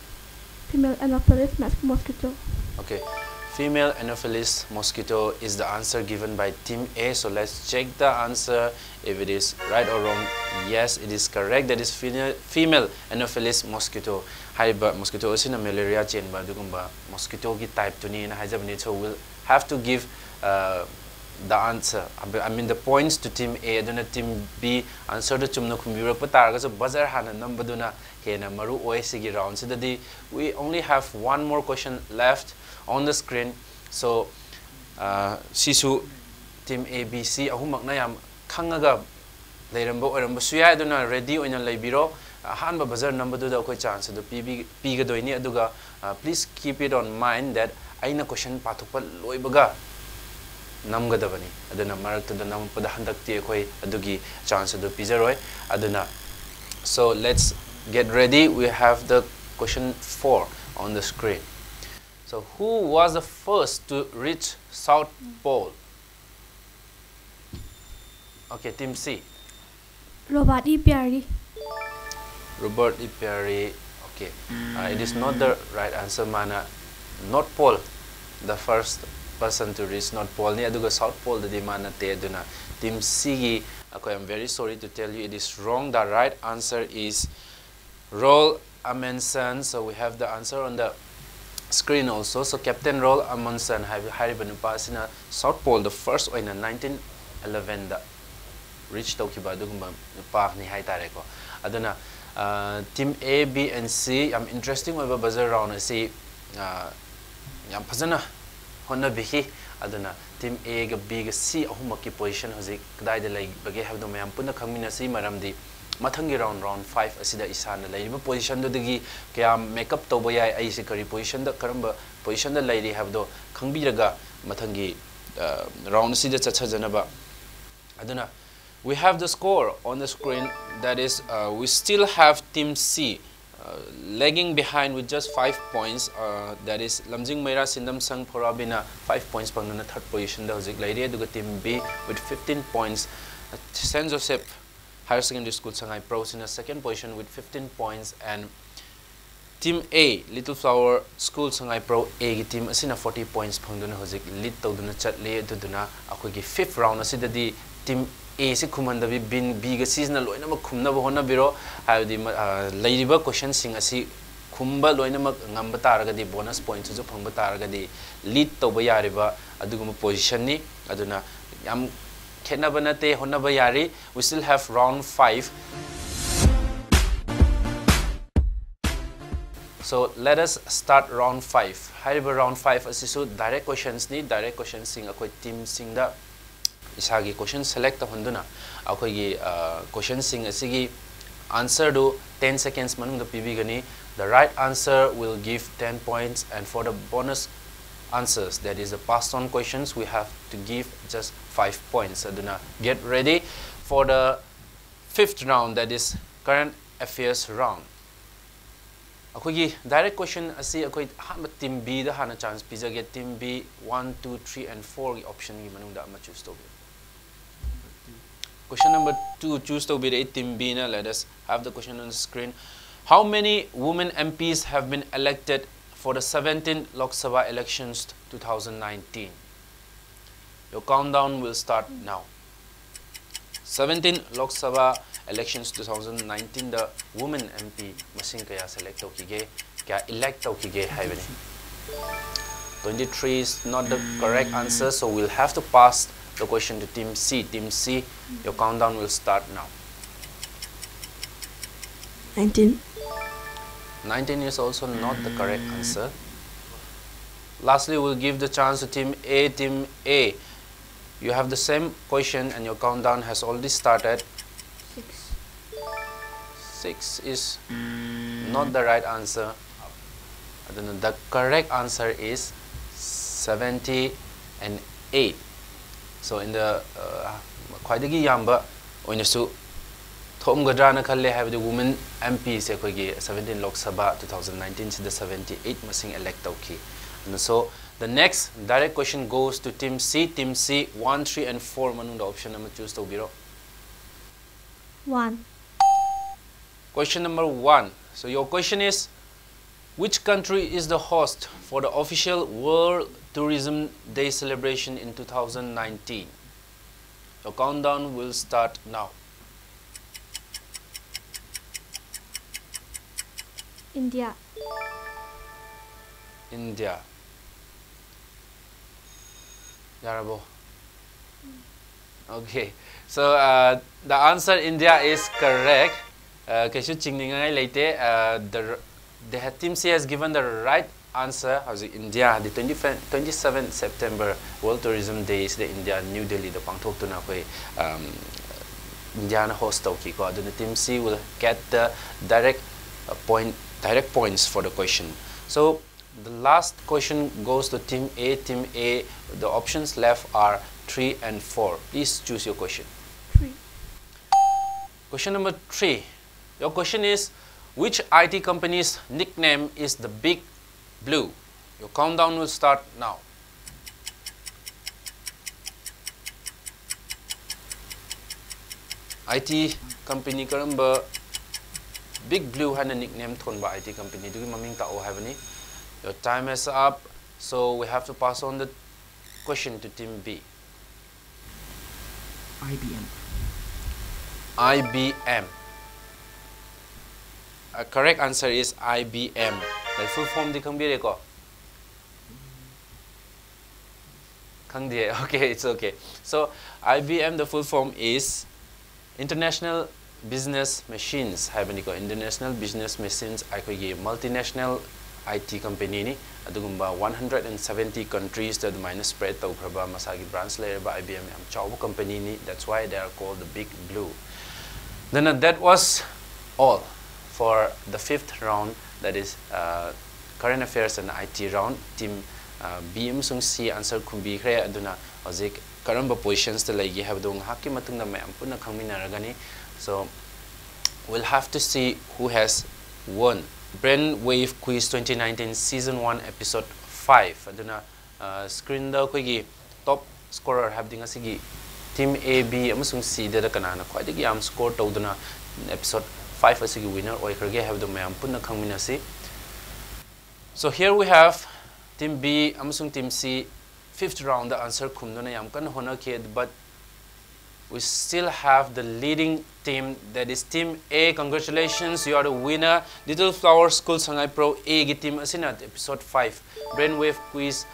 Female Anopheles mas- mosquito. Okay. Female Anopheles mosquito is the answer given by team A. So let's check the answer if it is right or wrong. Yes, it is correct. That is female, female Anopheles mosquito. ꯍꯥꯏꯔꯤꯕ mosquito ꯑꯁꯤꯅ malaria ꯆꯦꯟꯕ ꯑꯗꯨꯒꯨꯝꯕ mosquito ꯒꯤ type ꯇꯨꯅꯤꯅ ꯍꯥꯏꯖꯕꯅꯤ꯫ So we'll have to give uh, the answer, I mean the points to team A. ꯑꯗꯨꯅ team B answer ꯗꯨ ꯆꯨꯝꯅ ꯈꯨꯝꯕꯤꯔꯛꯄ ꯇꯥꯔꯒꯁꯨ buzzer ꯍꯥꯟꯅ ꯅꯝꯕꯗꯨꯅ ꯍꯦꯟꯅ ꯃꯔꯨ ꯑꯣꯏ ꯁꯤꯒꯤ round ꯁꯤꯗꯗꯤ꯫ We only have one more question left on the screen. So uh, ꯁꯤꯁꯨ team A, B, C ꯑꯍꯨꯝꯃꯛꯅ ꯌꯥꯝ ꯈꯪꯉꯒ ꯂꯩꯔꯝꯕ ꯑꯣꯏꯔꯝꯕꯁꯨ ꯌꯥꯏ꯫ ꯑꯗꯨꯅ ready ꯑꯣꯏꯅ ꯂꯩꯕꯤꯔꯣ꯫ ꯑꯍꯥꯟꯕ buzzer ꯅꯝꯕꯗꯨꯗ ꯑꯩꯈꯣꯏ chance ꯑꯗꯨ ꯄꯤꯕꯤ- ꯄꯤꯒꯗꯣꯏꯅꯤ꯫ ꯑꯗꯨꯒ uh, please keep it on mind that ꯑꯩꯅ question ꯄꯥꯊꯣꯛꯄ ꯂꯣꯏꯕꯒ ꯅꯝꯒꯗꯕꯅꯤ꯫ ꯑꯗꯨꯅ ꯃꯔꯛꯇꯨꯗ ꯅꯝꯃꯛꯄꯗ ꯍꯟꯗꯛꯇꯤ ꯑꯩꯈꯣꯏ ꯑꯗꯨꯒꯤ chance ꯑꯗꯨ ꯄꯤꯖꯔꯣꯏ꯫ ꯑꯗꯨꯅ, so let's get ready. We have the question four on the screen. So who was the first to reach South Pole? Okay, team C. Robert E. Peary. Robert E. Peary. Okay. Uh, it is not the right answer. ꯃꯥꯅ North Pole, the first person to reach North Pole ꯅꯤ, ꯑꯗꯨꯒ South Pole ꯗꯗꯤ ꯃꯥ ꯅꯠꯇꯦ꯫ ꯑꯗꯨꯅ team C ꯒꯤ ꯑꯩꯈꯣꯏ, I'm very sorry to tell you, it is wrong. The right answer is Roald Amundsen. So we have the answer on the screen also. So Captain Roald Amundsen ꯍꯥꯏꯕ, ꯍꯥꯏꯔꯤꯕ ꯅꯨꯄꯥ ꯑꯁꯤꯅ South Pole ꯗ first ꯑꯣꯏꯅ nineteen eleven ꯗ reach ꯇꯧꯈꯤꯕ ꯑꯗꯨꯒꯨꯝꯕ ꯅꯨꯄꯥꯅꯤ ꯍꯥꯏꯇꯥꯔꯦꯀꯣ꯫ ꯑꯗꯨꯅ uh, team A, B and C, ꯌꯥꯝ interesting ꯑꯣꯏꯕ buzzer round ꯑꯁꯤ uh, ꯌꯥꯝ ꯐꯖꯅ ꯍꯣꯠꯅꯕꯤꯈꯤ꯫ ꯑꯗꯨꯅ team A ꯒ B ꯒ C ꯑꯍꯨꯝꯃꯛꯀꯤ position ꯍꯧꯖꯤꯛ ꯀꯗꯥꯏꯗ ꯂꯩꯕꯒꯦ ꯍꯥꯏꯕꯗꯨ ꯃꯌꯥꯝ ꯄꯨꯟꯅ ꯈꯪꯃꯤꯟꯅꯁꯤ꯫ ꯃꯔꯝꯗꯤ ꯃꯊꯪꯒꯤ round, round five ꯑꯁꯤꯗ ꯏꯁꯥꯅ ꯂꯩꯔꯤꯕ position ꯗꯨꯗꯒꯤ ꯀꯌꯥꯝ make up ꯇꯧꯕ ꯌꯥꯏ, ꯑꯩꯁꯦ ꯀꯔꯤ position ꯗ, ꯀꯔꯝꯕ position ꯗ ꯂꯩꯔꯤ ꯍꯥꯏꯕꯗꯣ ꯈꯪꯕꯤꯔꯒ ꯃꯊꯪꯒꯤ uh, round ꯑꯁꯤꯗ ꯆꯠꯊꯖꯅꯕ꯫ ꯑꯗꯨꯅ we have the score on the screen. That is, uh, we still have team C, Lagging behind with just five points, uh, that is, Lamjing Meira Sindam Sangh Phorabi ꯅ five points ꯐꯪꯗꯨꯅ third position ꯗ ꯍꯧꯖꯤꯛ ꯂꯩꯔꯤ꯫ ꯑꯗꯨꯒ team B with fifteen points, Saint Joseph Higher Secondary School Sangaipro ꯁꯤꯅ second position with fifteen points, and team A, Little Flower School Sangaipro A ꯒꯤ team ꯑꯁꯤꯅ forty points ꯐꯪꯗꯨꯅ ꯍꯧꯖꯤꯛ lead ꯇꯧꯗꯨꯅ ꯆꯠꯂꯤ꯫ ꯑꯗꯨꯗꯨꯅ ꯑꯩꯈꯣꯏꯒꯤ fifth round ꯑꯁꯤꯗꯗꯤ team A ꯁꯤ ꯈꯨꯝꯍꯟꯗꯕꯤ, B, B ꯒ C ꯁꯤꯅ ꯂꯣꯏꯅꯃꯛ ꯈꯨꯝꯅꯕ ꯍꯣꯠꯅꯕꯤꯔꯣ꯫ ꯍꯥꯏꯕꯗꯤ ꯃ-, ꯑ, ꯂꯩꯔꯤꯕ question ꯁꯤꯡ ꯑꯁꯤ ꯈꯨꯝꯕ ꯂꯣꯏꯅꯃꯛ ꯉꯝꯕ ꯇꯥꯔꯒꯗꯤ, bonus point ꯁꯨ ꯐꯪꯕ ꯇꯥꯔꯒꯗꯤ, lead ꯇꯧꯕ ꯌꯥꯔꯤꯕ ꯑꯗꯨꯒꯨꯝꯕ position ꯅꯤ꯫ ꯑꯗꯨꯅ ꯌꯥꯝ ꯈꯦꯠꯅꯕ ꯅꯠꯇꯦ, ꯍꯣꯠꯅꯕ ꯌꯥꯔꯤ꯫ We still have round five. So let us start round five. ꯍꯥꯏꯔꯤꯕ round five ꯑꯁꯤꯁꯨ direct questions ꯅꯤ꯫ Direct questions ꯁꯤꯡ ꯑꯩꯈꯣꯏ team ꯁꯤꯡꯗ ꯏꯁꯥꯒꯤ question select ꯇꯧꯍꯟꯗꯨꯅ ꯑꯩꯈꯣꯏꯒꯤ, ꯑ, question ꯁꯤꯡ ꯑꯁꯤꯒꯤ answer ꯗꯨ ten seconds ꯃꯅꯨꯡꯗ ꯄꯤꯕꯤꯒꯅꯤ꯫ The right answer will give ten points, and for the bonus answers, that is the passed on questions, we have to give just five points. ꯑꯗꯨꯅ get ready for the fifth round, that is current affairs round. ꯑꯩꯈꯣꯏꯒꯤ direct question ꯑꯁꯤ ꯑꯩꯈꯣꯏ ꯑꯍꯥꯟꯕ team B ꯗ ꯍꯥꯟꯅ chance ꯄꯤꯖꯒꯦ꯫ Team B, one, two, three and four ꯒꯤ option ꯒꯤ ꯃꯅꯨꯡꯗ ꯑꯃ choose ꯇꯧꯕꯤꯌꯨ꯫ Question number two choose ꯇꯧꯕꯤꯔꯛꯏ team B ꯅ꯫ Let us have the question on the screen. How many women M Ps have been elected for the seventeenth Lok Sabha elections two thousand nineteen? Your countdown will start now. Seventeen Lok Sabha elections two thousand nineteen the women M P ꯃꯁꯤꯡ ꯀꯌꯥ select ꯇꯧꯈꯤꯒꯦ, ꯀꯌꯥ elect ꯇꯧꯈꯤꯒꯦ ꯍꯥꯏꯕꯅꯤ꯫ Twenty-three is not the correct answer, so we'll have to pass the question to team C. Team C, your countdown will start now. Nineteen. Nineteen is also not the correct answer. Lastly, we'll give the chance to team A. Team A, you have the same question and your countdown has already started. Six. Six is not the right answer. ꯑꯗꯨꯅ the correct answer is seventy and eight. So in the, uh, ꯈ꯭ꯋꯥꯏꯗꯒꯤ ꯌꯥꯝꯕ ꯑꯣꯏꯅꯁꯨ ꯊꯣꯛꯑꯝꯒꯗ꯭ꯔꯥꯅ ꯈꯜꯂꯦ, ꯍꯥꯏꯕꯗꯤ women M Pꯁꯦ ꯑꯩꯈꯣꯏꯒꯤ seventeen Lok Sabha two thousand nineteenꯁꯤꯗ seventy eight ꯃꯁꯤꯡ elect ꯇꯧꯈꯤ꯫ ꯑꯗꯨꯅ so the next direct question goes to team C. Team C, one, three and four ꯃꯅꯨꯡꯗ option ꯑꯃ choose ꯇꯧꯕꯤꯔꯣ꯫ One. Question number one. So your question is, which country is the host for the official World Tourism Day celebration in two thousand nineteen? Your countdown will start now. India. India. ꯌꯥꯔꯕꯣ? Okay. So uh, the answer India is correct. Uh, ꯀꯩꯁꯨ ꯆꯤꯡꯅꯤꯡꯉꯥꯏ ꯂꯩꯇꯦ꯫ Uh, the, the team C has given the right answer. ꯍꯧꯖꯤꯛ ꯏꯟꯗꯤꯌꯥ ꯍꯥꯏꯗꯤ twenty, twenty seven September World Tourism Day ꯁꯤꯗ ꯏꯟꯗꯤꯌꯥ ꯅ꯭ꯌꯨ ꯗꯦꯜꯂꯤꯗ ꯄꯥꯡꯊꯣꯛꯇꯨꯅ ꯑꯩꯈꯣꯏ, um, ꯏꯟꯗꯤꯌꯥꯅ host ꯇꯧꯈꯤꯀꯣ꯫ ꯑꯗꯨꯅ team C will get the direct uh, point, direct points for the question. So the last question goes to team A. Team A, the options left are three and four. Please choose your question. Three. Question number three. Your question is, which I T company's nickname is the Big Blue? Your countdown will start now. I T company ꯀꯔꯝꯕ Big Blue ꯍꯥꯏꯅ nickname ꯊꯣꯟꯕ I T company ꯑꯗꯨꯒꯤ ꯃꯃꯤꯡ ꯇꯥꯛꯑꯣ ꯍꯥꯏꯕꯅꯤ꯫ Your time is up, so we have to pass on the question to team B. I B M. I B M. Uh, correct answer is I B M. The full form ꯗꯤ ꯈꯪꯕꯤꯔꯦꯀꯣ? ꯈꯪꯗꯦ꯫ Okay, it's okay. So I B M, the full form is International Business Machines ꯍꯥꯏꯕꯅꯤꯀꯣ꯫ International Business Machines ꯑꯩꯈꯣꯏꯒꯤ multinational I T company ꯅꯤ꯫ ꯑꯗꯨꯒꯨꯝꯕ one hundred and seventy countries ꯇ ꯑꯗꯨꯃꯥꯏꯅ spread ꯇꯧꯈ꯭ꯔꯕ, ꯃꯁꯥꯒꯤ branch ꯂꯩꯔꯕ I B M ꯌꯥꯝ ꯆꯥꯎꯕ company ꯅꯤ꯫ That's why they are called the Big Blue. Then uh, that was all for the fifth round, that is uh, current affairs and I T round. Team uh, B ꯑꯃꯁꯨꯡ C answer ꯈꯨꯝꯕꯤꯈ꯭ꯔꯦ꯫ ꯑꯗꯨꯅ ꯍꯧꯖꯤꯛ ꯀꯔꯝꯕ positions ꯇ ꯂꯩꯒꯦ ꯍꯥꯏꯕꯗꯨ ꯉꯥꯏꯍꯥꯛꯀꯤ ꯃꯇꯨꯡꯗ ꯃꯌꯥꯝ ꯄꯨꯟꯅ ꯈꯪꯃꯤꯟꯅꯔꯒꯅꯤ꯫ So We'll have to see who has won Brainwave Quiz twenty nineteen Season one Episode five. ꯑꯗꯨꯅ, ꯑ, screenꯗ ꯑꯩꯈꯣꯏꯒꯤ top scorer, ꯍꯥꯏꯕꯗꯤ ꯉꯁꯤꯒꯤ Team A, B ꯑꯃꯁꯨꯡ Cꯗ ꯀꯅꯥꯅ ꯈ꯭ꯋꯥꯏꯗꯒꯤ ꯌꯥꯝ score ꯇꯧꯗꯨꯅ episode five ꯑꯁꯤꯒꯤ winner ꯑꯣꯏꯈ꯭ꯔꯒꯦ ꯍꯥꯏꯕꯗꯨ ꯃꯌꯥꯝ ꯄꯨꯟꯅ ꯈꯪꯃꯤꯟꯅꯁꯤ꯫ So here we have Team B ꯑꯃꯁꯨꯡ Team C fifth roundꯗ answer ꯈꯨꯝꯗꯨꯅ ꯌꯥꯝ ꯀꯟꯅ ꯍꯣꯠꯅꯈꯤ, but we still have the leading team, that is Team A. Congratulations, you are the winner. Little Flower School Sangai Pro Aꯒꯤ team ꯑꯁꯤꯅ episode five Brainwave Quiz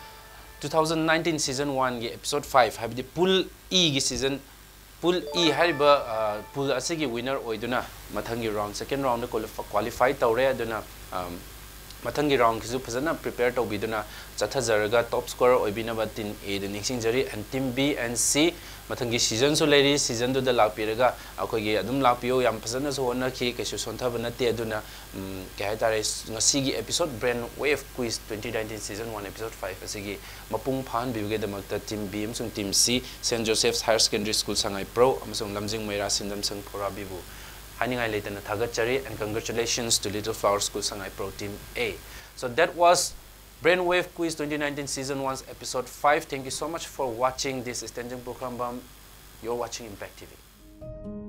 two thousand nineteen Season oneꯒꯤ episode five, ꯍꯥꯏꯕꯗꯤ Pool Eꯒꯤ season, Pool E ꯍꯥꯏꯔꯤꯕ, ꯑ, pool ꯑꯁꯤꯒꯤ winner ꯑꯣꯏꯗꯨꯅ ꯃꯊꯪꯒꯤ round, second roundꯗ qualif-, qualify ꯇꯧꯔꯦ꯫ ꯑꯗꯨꯅ, ꯑꯝ, ꯃꯊꯪꯒꯤ roundꯒꯤꯁꯨ ꯐꯖꯅ prepare ꯇꯧꯕꯤꯗꯨꯅ ꯆꯠꯊꯖꯔꯒ top scorer ꯑꯣꯏꯕꯤꯅꯕ Team Aꯗ ꯅꯤꯡꯁꯤꯡꯖꯔꯤ꯫ And Team B and C ꯃꯊꯪꯒꯤ seasonꯁꯨ ꯂꯩꯔꯤ, seasonꯗꯨꯗ ꯂꯥꯛꯄꯤꯔꯒ ꯑꯩꯈꯣꯏꯒꯤ ꯑꯗꯨꯝ ꯂꯥꯛꯄꯤꯌꯨ, ꯌꯥꯝ ꯐꯖꯅꯁꯨ ꯍꯣꯠꯅꯈꯤ, ꯀꯩꯁꯨ ꯁꯣꯟꯊꯕ ꯅꯠꯇꯦ꯫ ꯑꯗꯨꯅ, ꯎꯝ, ꯀꯩ ꯍꯥꯏꯇꯥꯔꯦ, ꯉꯁꯤꯒꯤ episode Brainwave Quiz twenty nineteen Season one Episode five ꯑꯁꯤꯒꯤ ꯃꯄꯨꯡ ꯐꯥꯍꯟꯕꯤꯕꯒꯤꯗꯃꯛꯇ Team B ꯑꯃꯁꯨꯡ Team C, Saint Joseph's Higher Secondary School Sangai Pro ꯑꯃꯁꯨꯡ ꯂꯝꯖꯤꯡ ꯃꯩꯔꯥ ꯁꯤꯟꯗꯝ ꯁꯪ ꯄꯣꯔꯥꯕꯤꯕꯨ ꯍꯥꯏꯅꯤꯡꯉꯥꯏ ꯂꯩꯇꯅ ꯊꯥꯒꯠꯆꯔꯤ, and congratulations to Little Flower School Sangai Pro Team A. So that was Brainwave Quiz twenty nineteen Season one's Episode five. Thank you so much for watching. This is Tenzin Pokhrambam. You're watching Impact T V.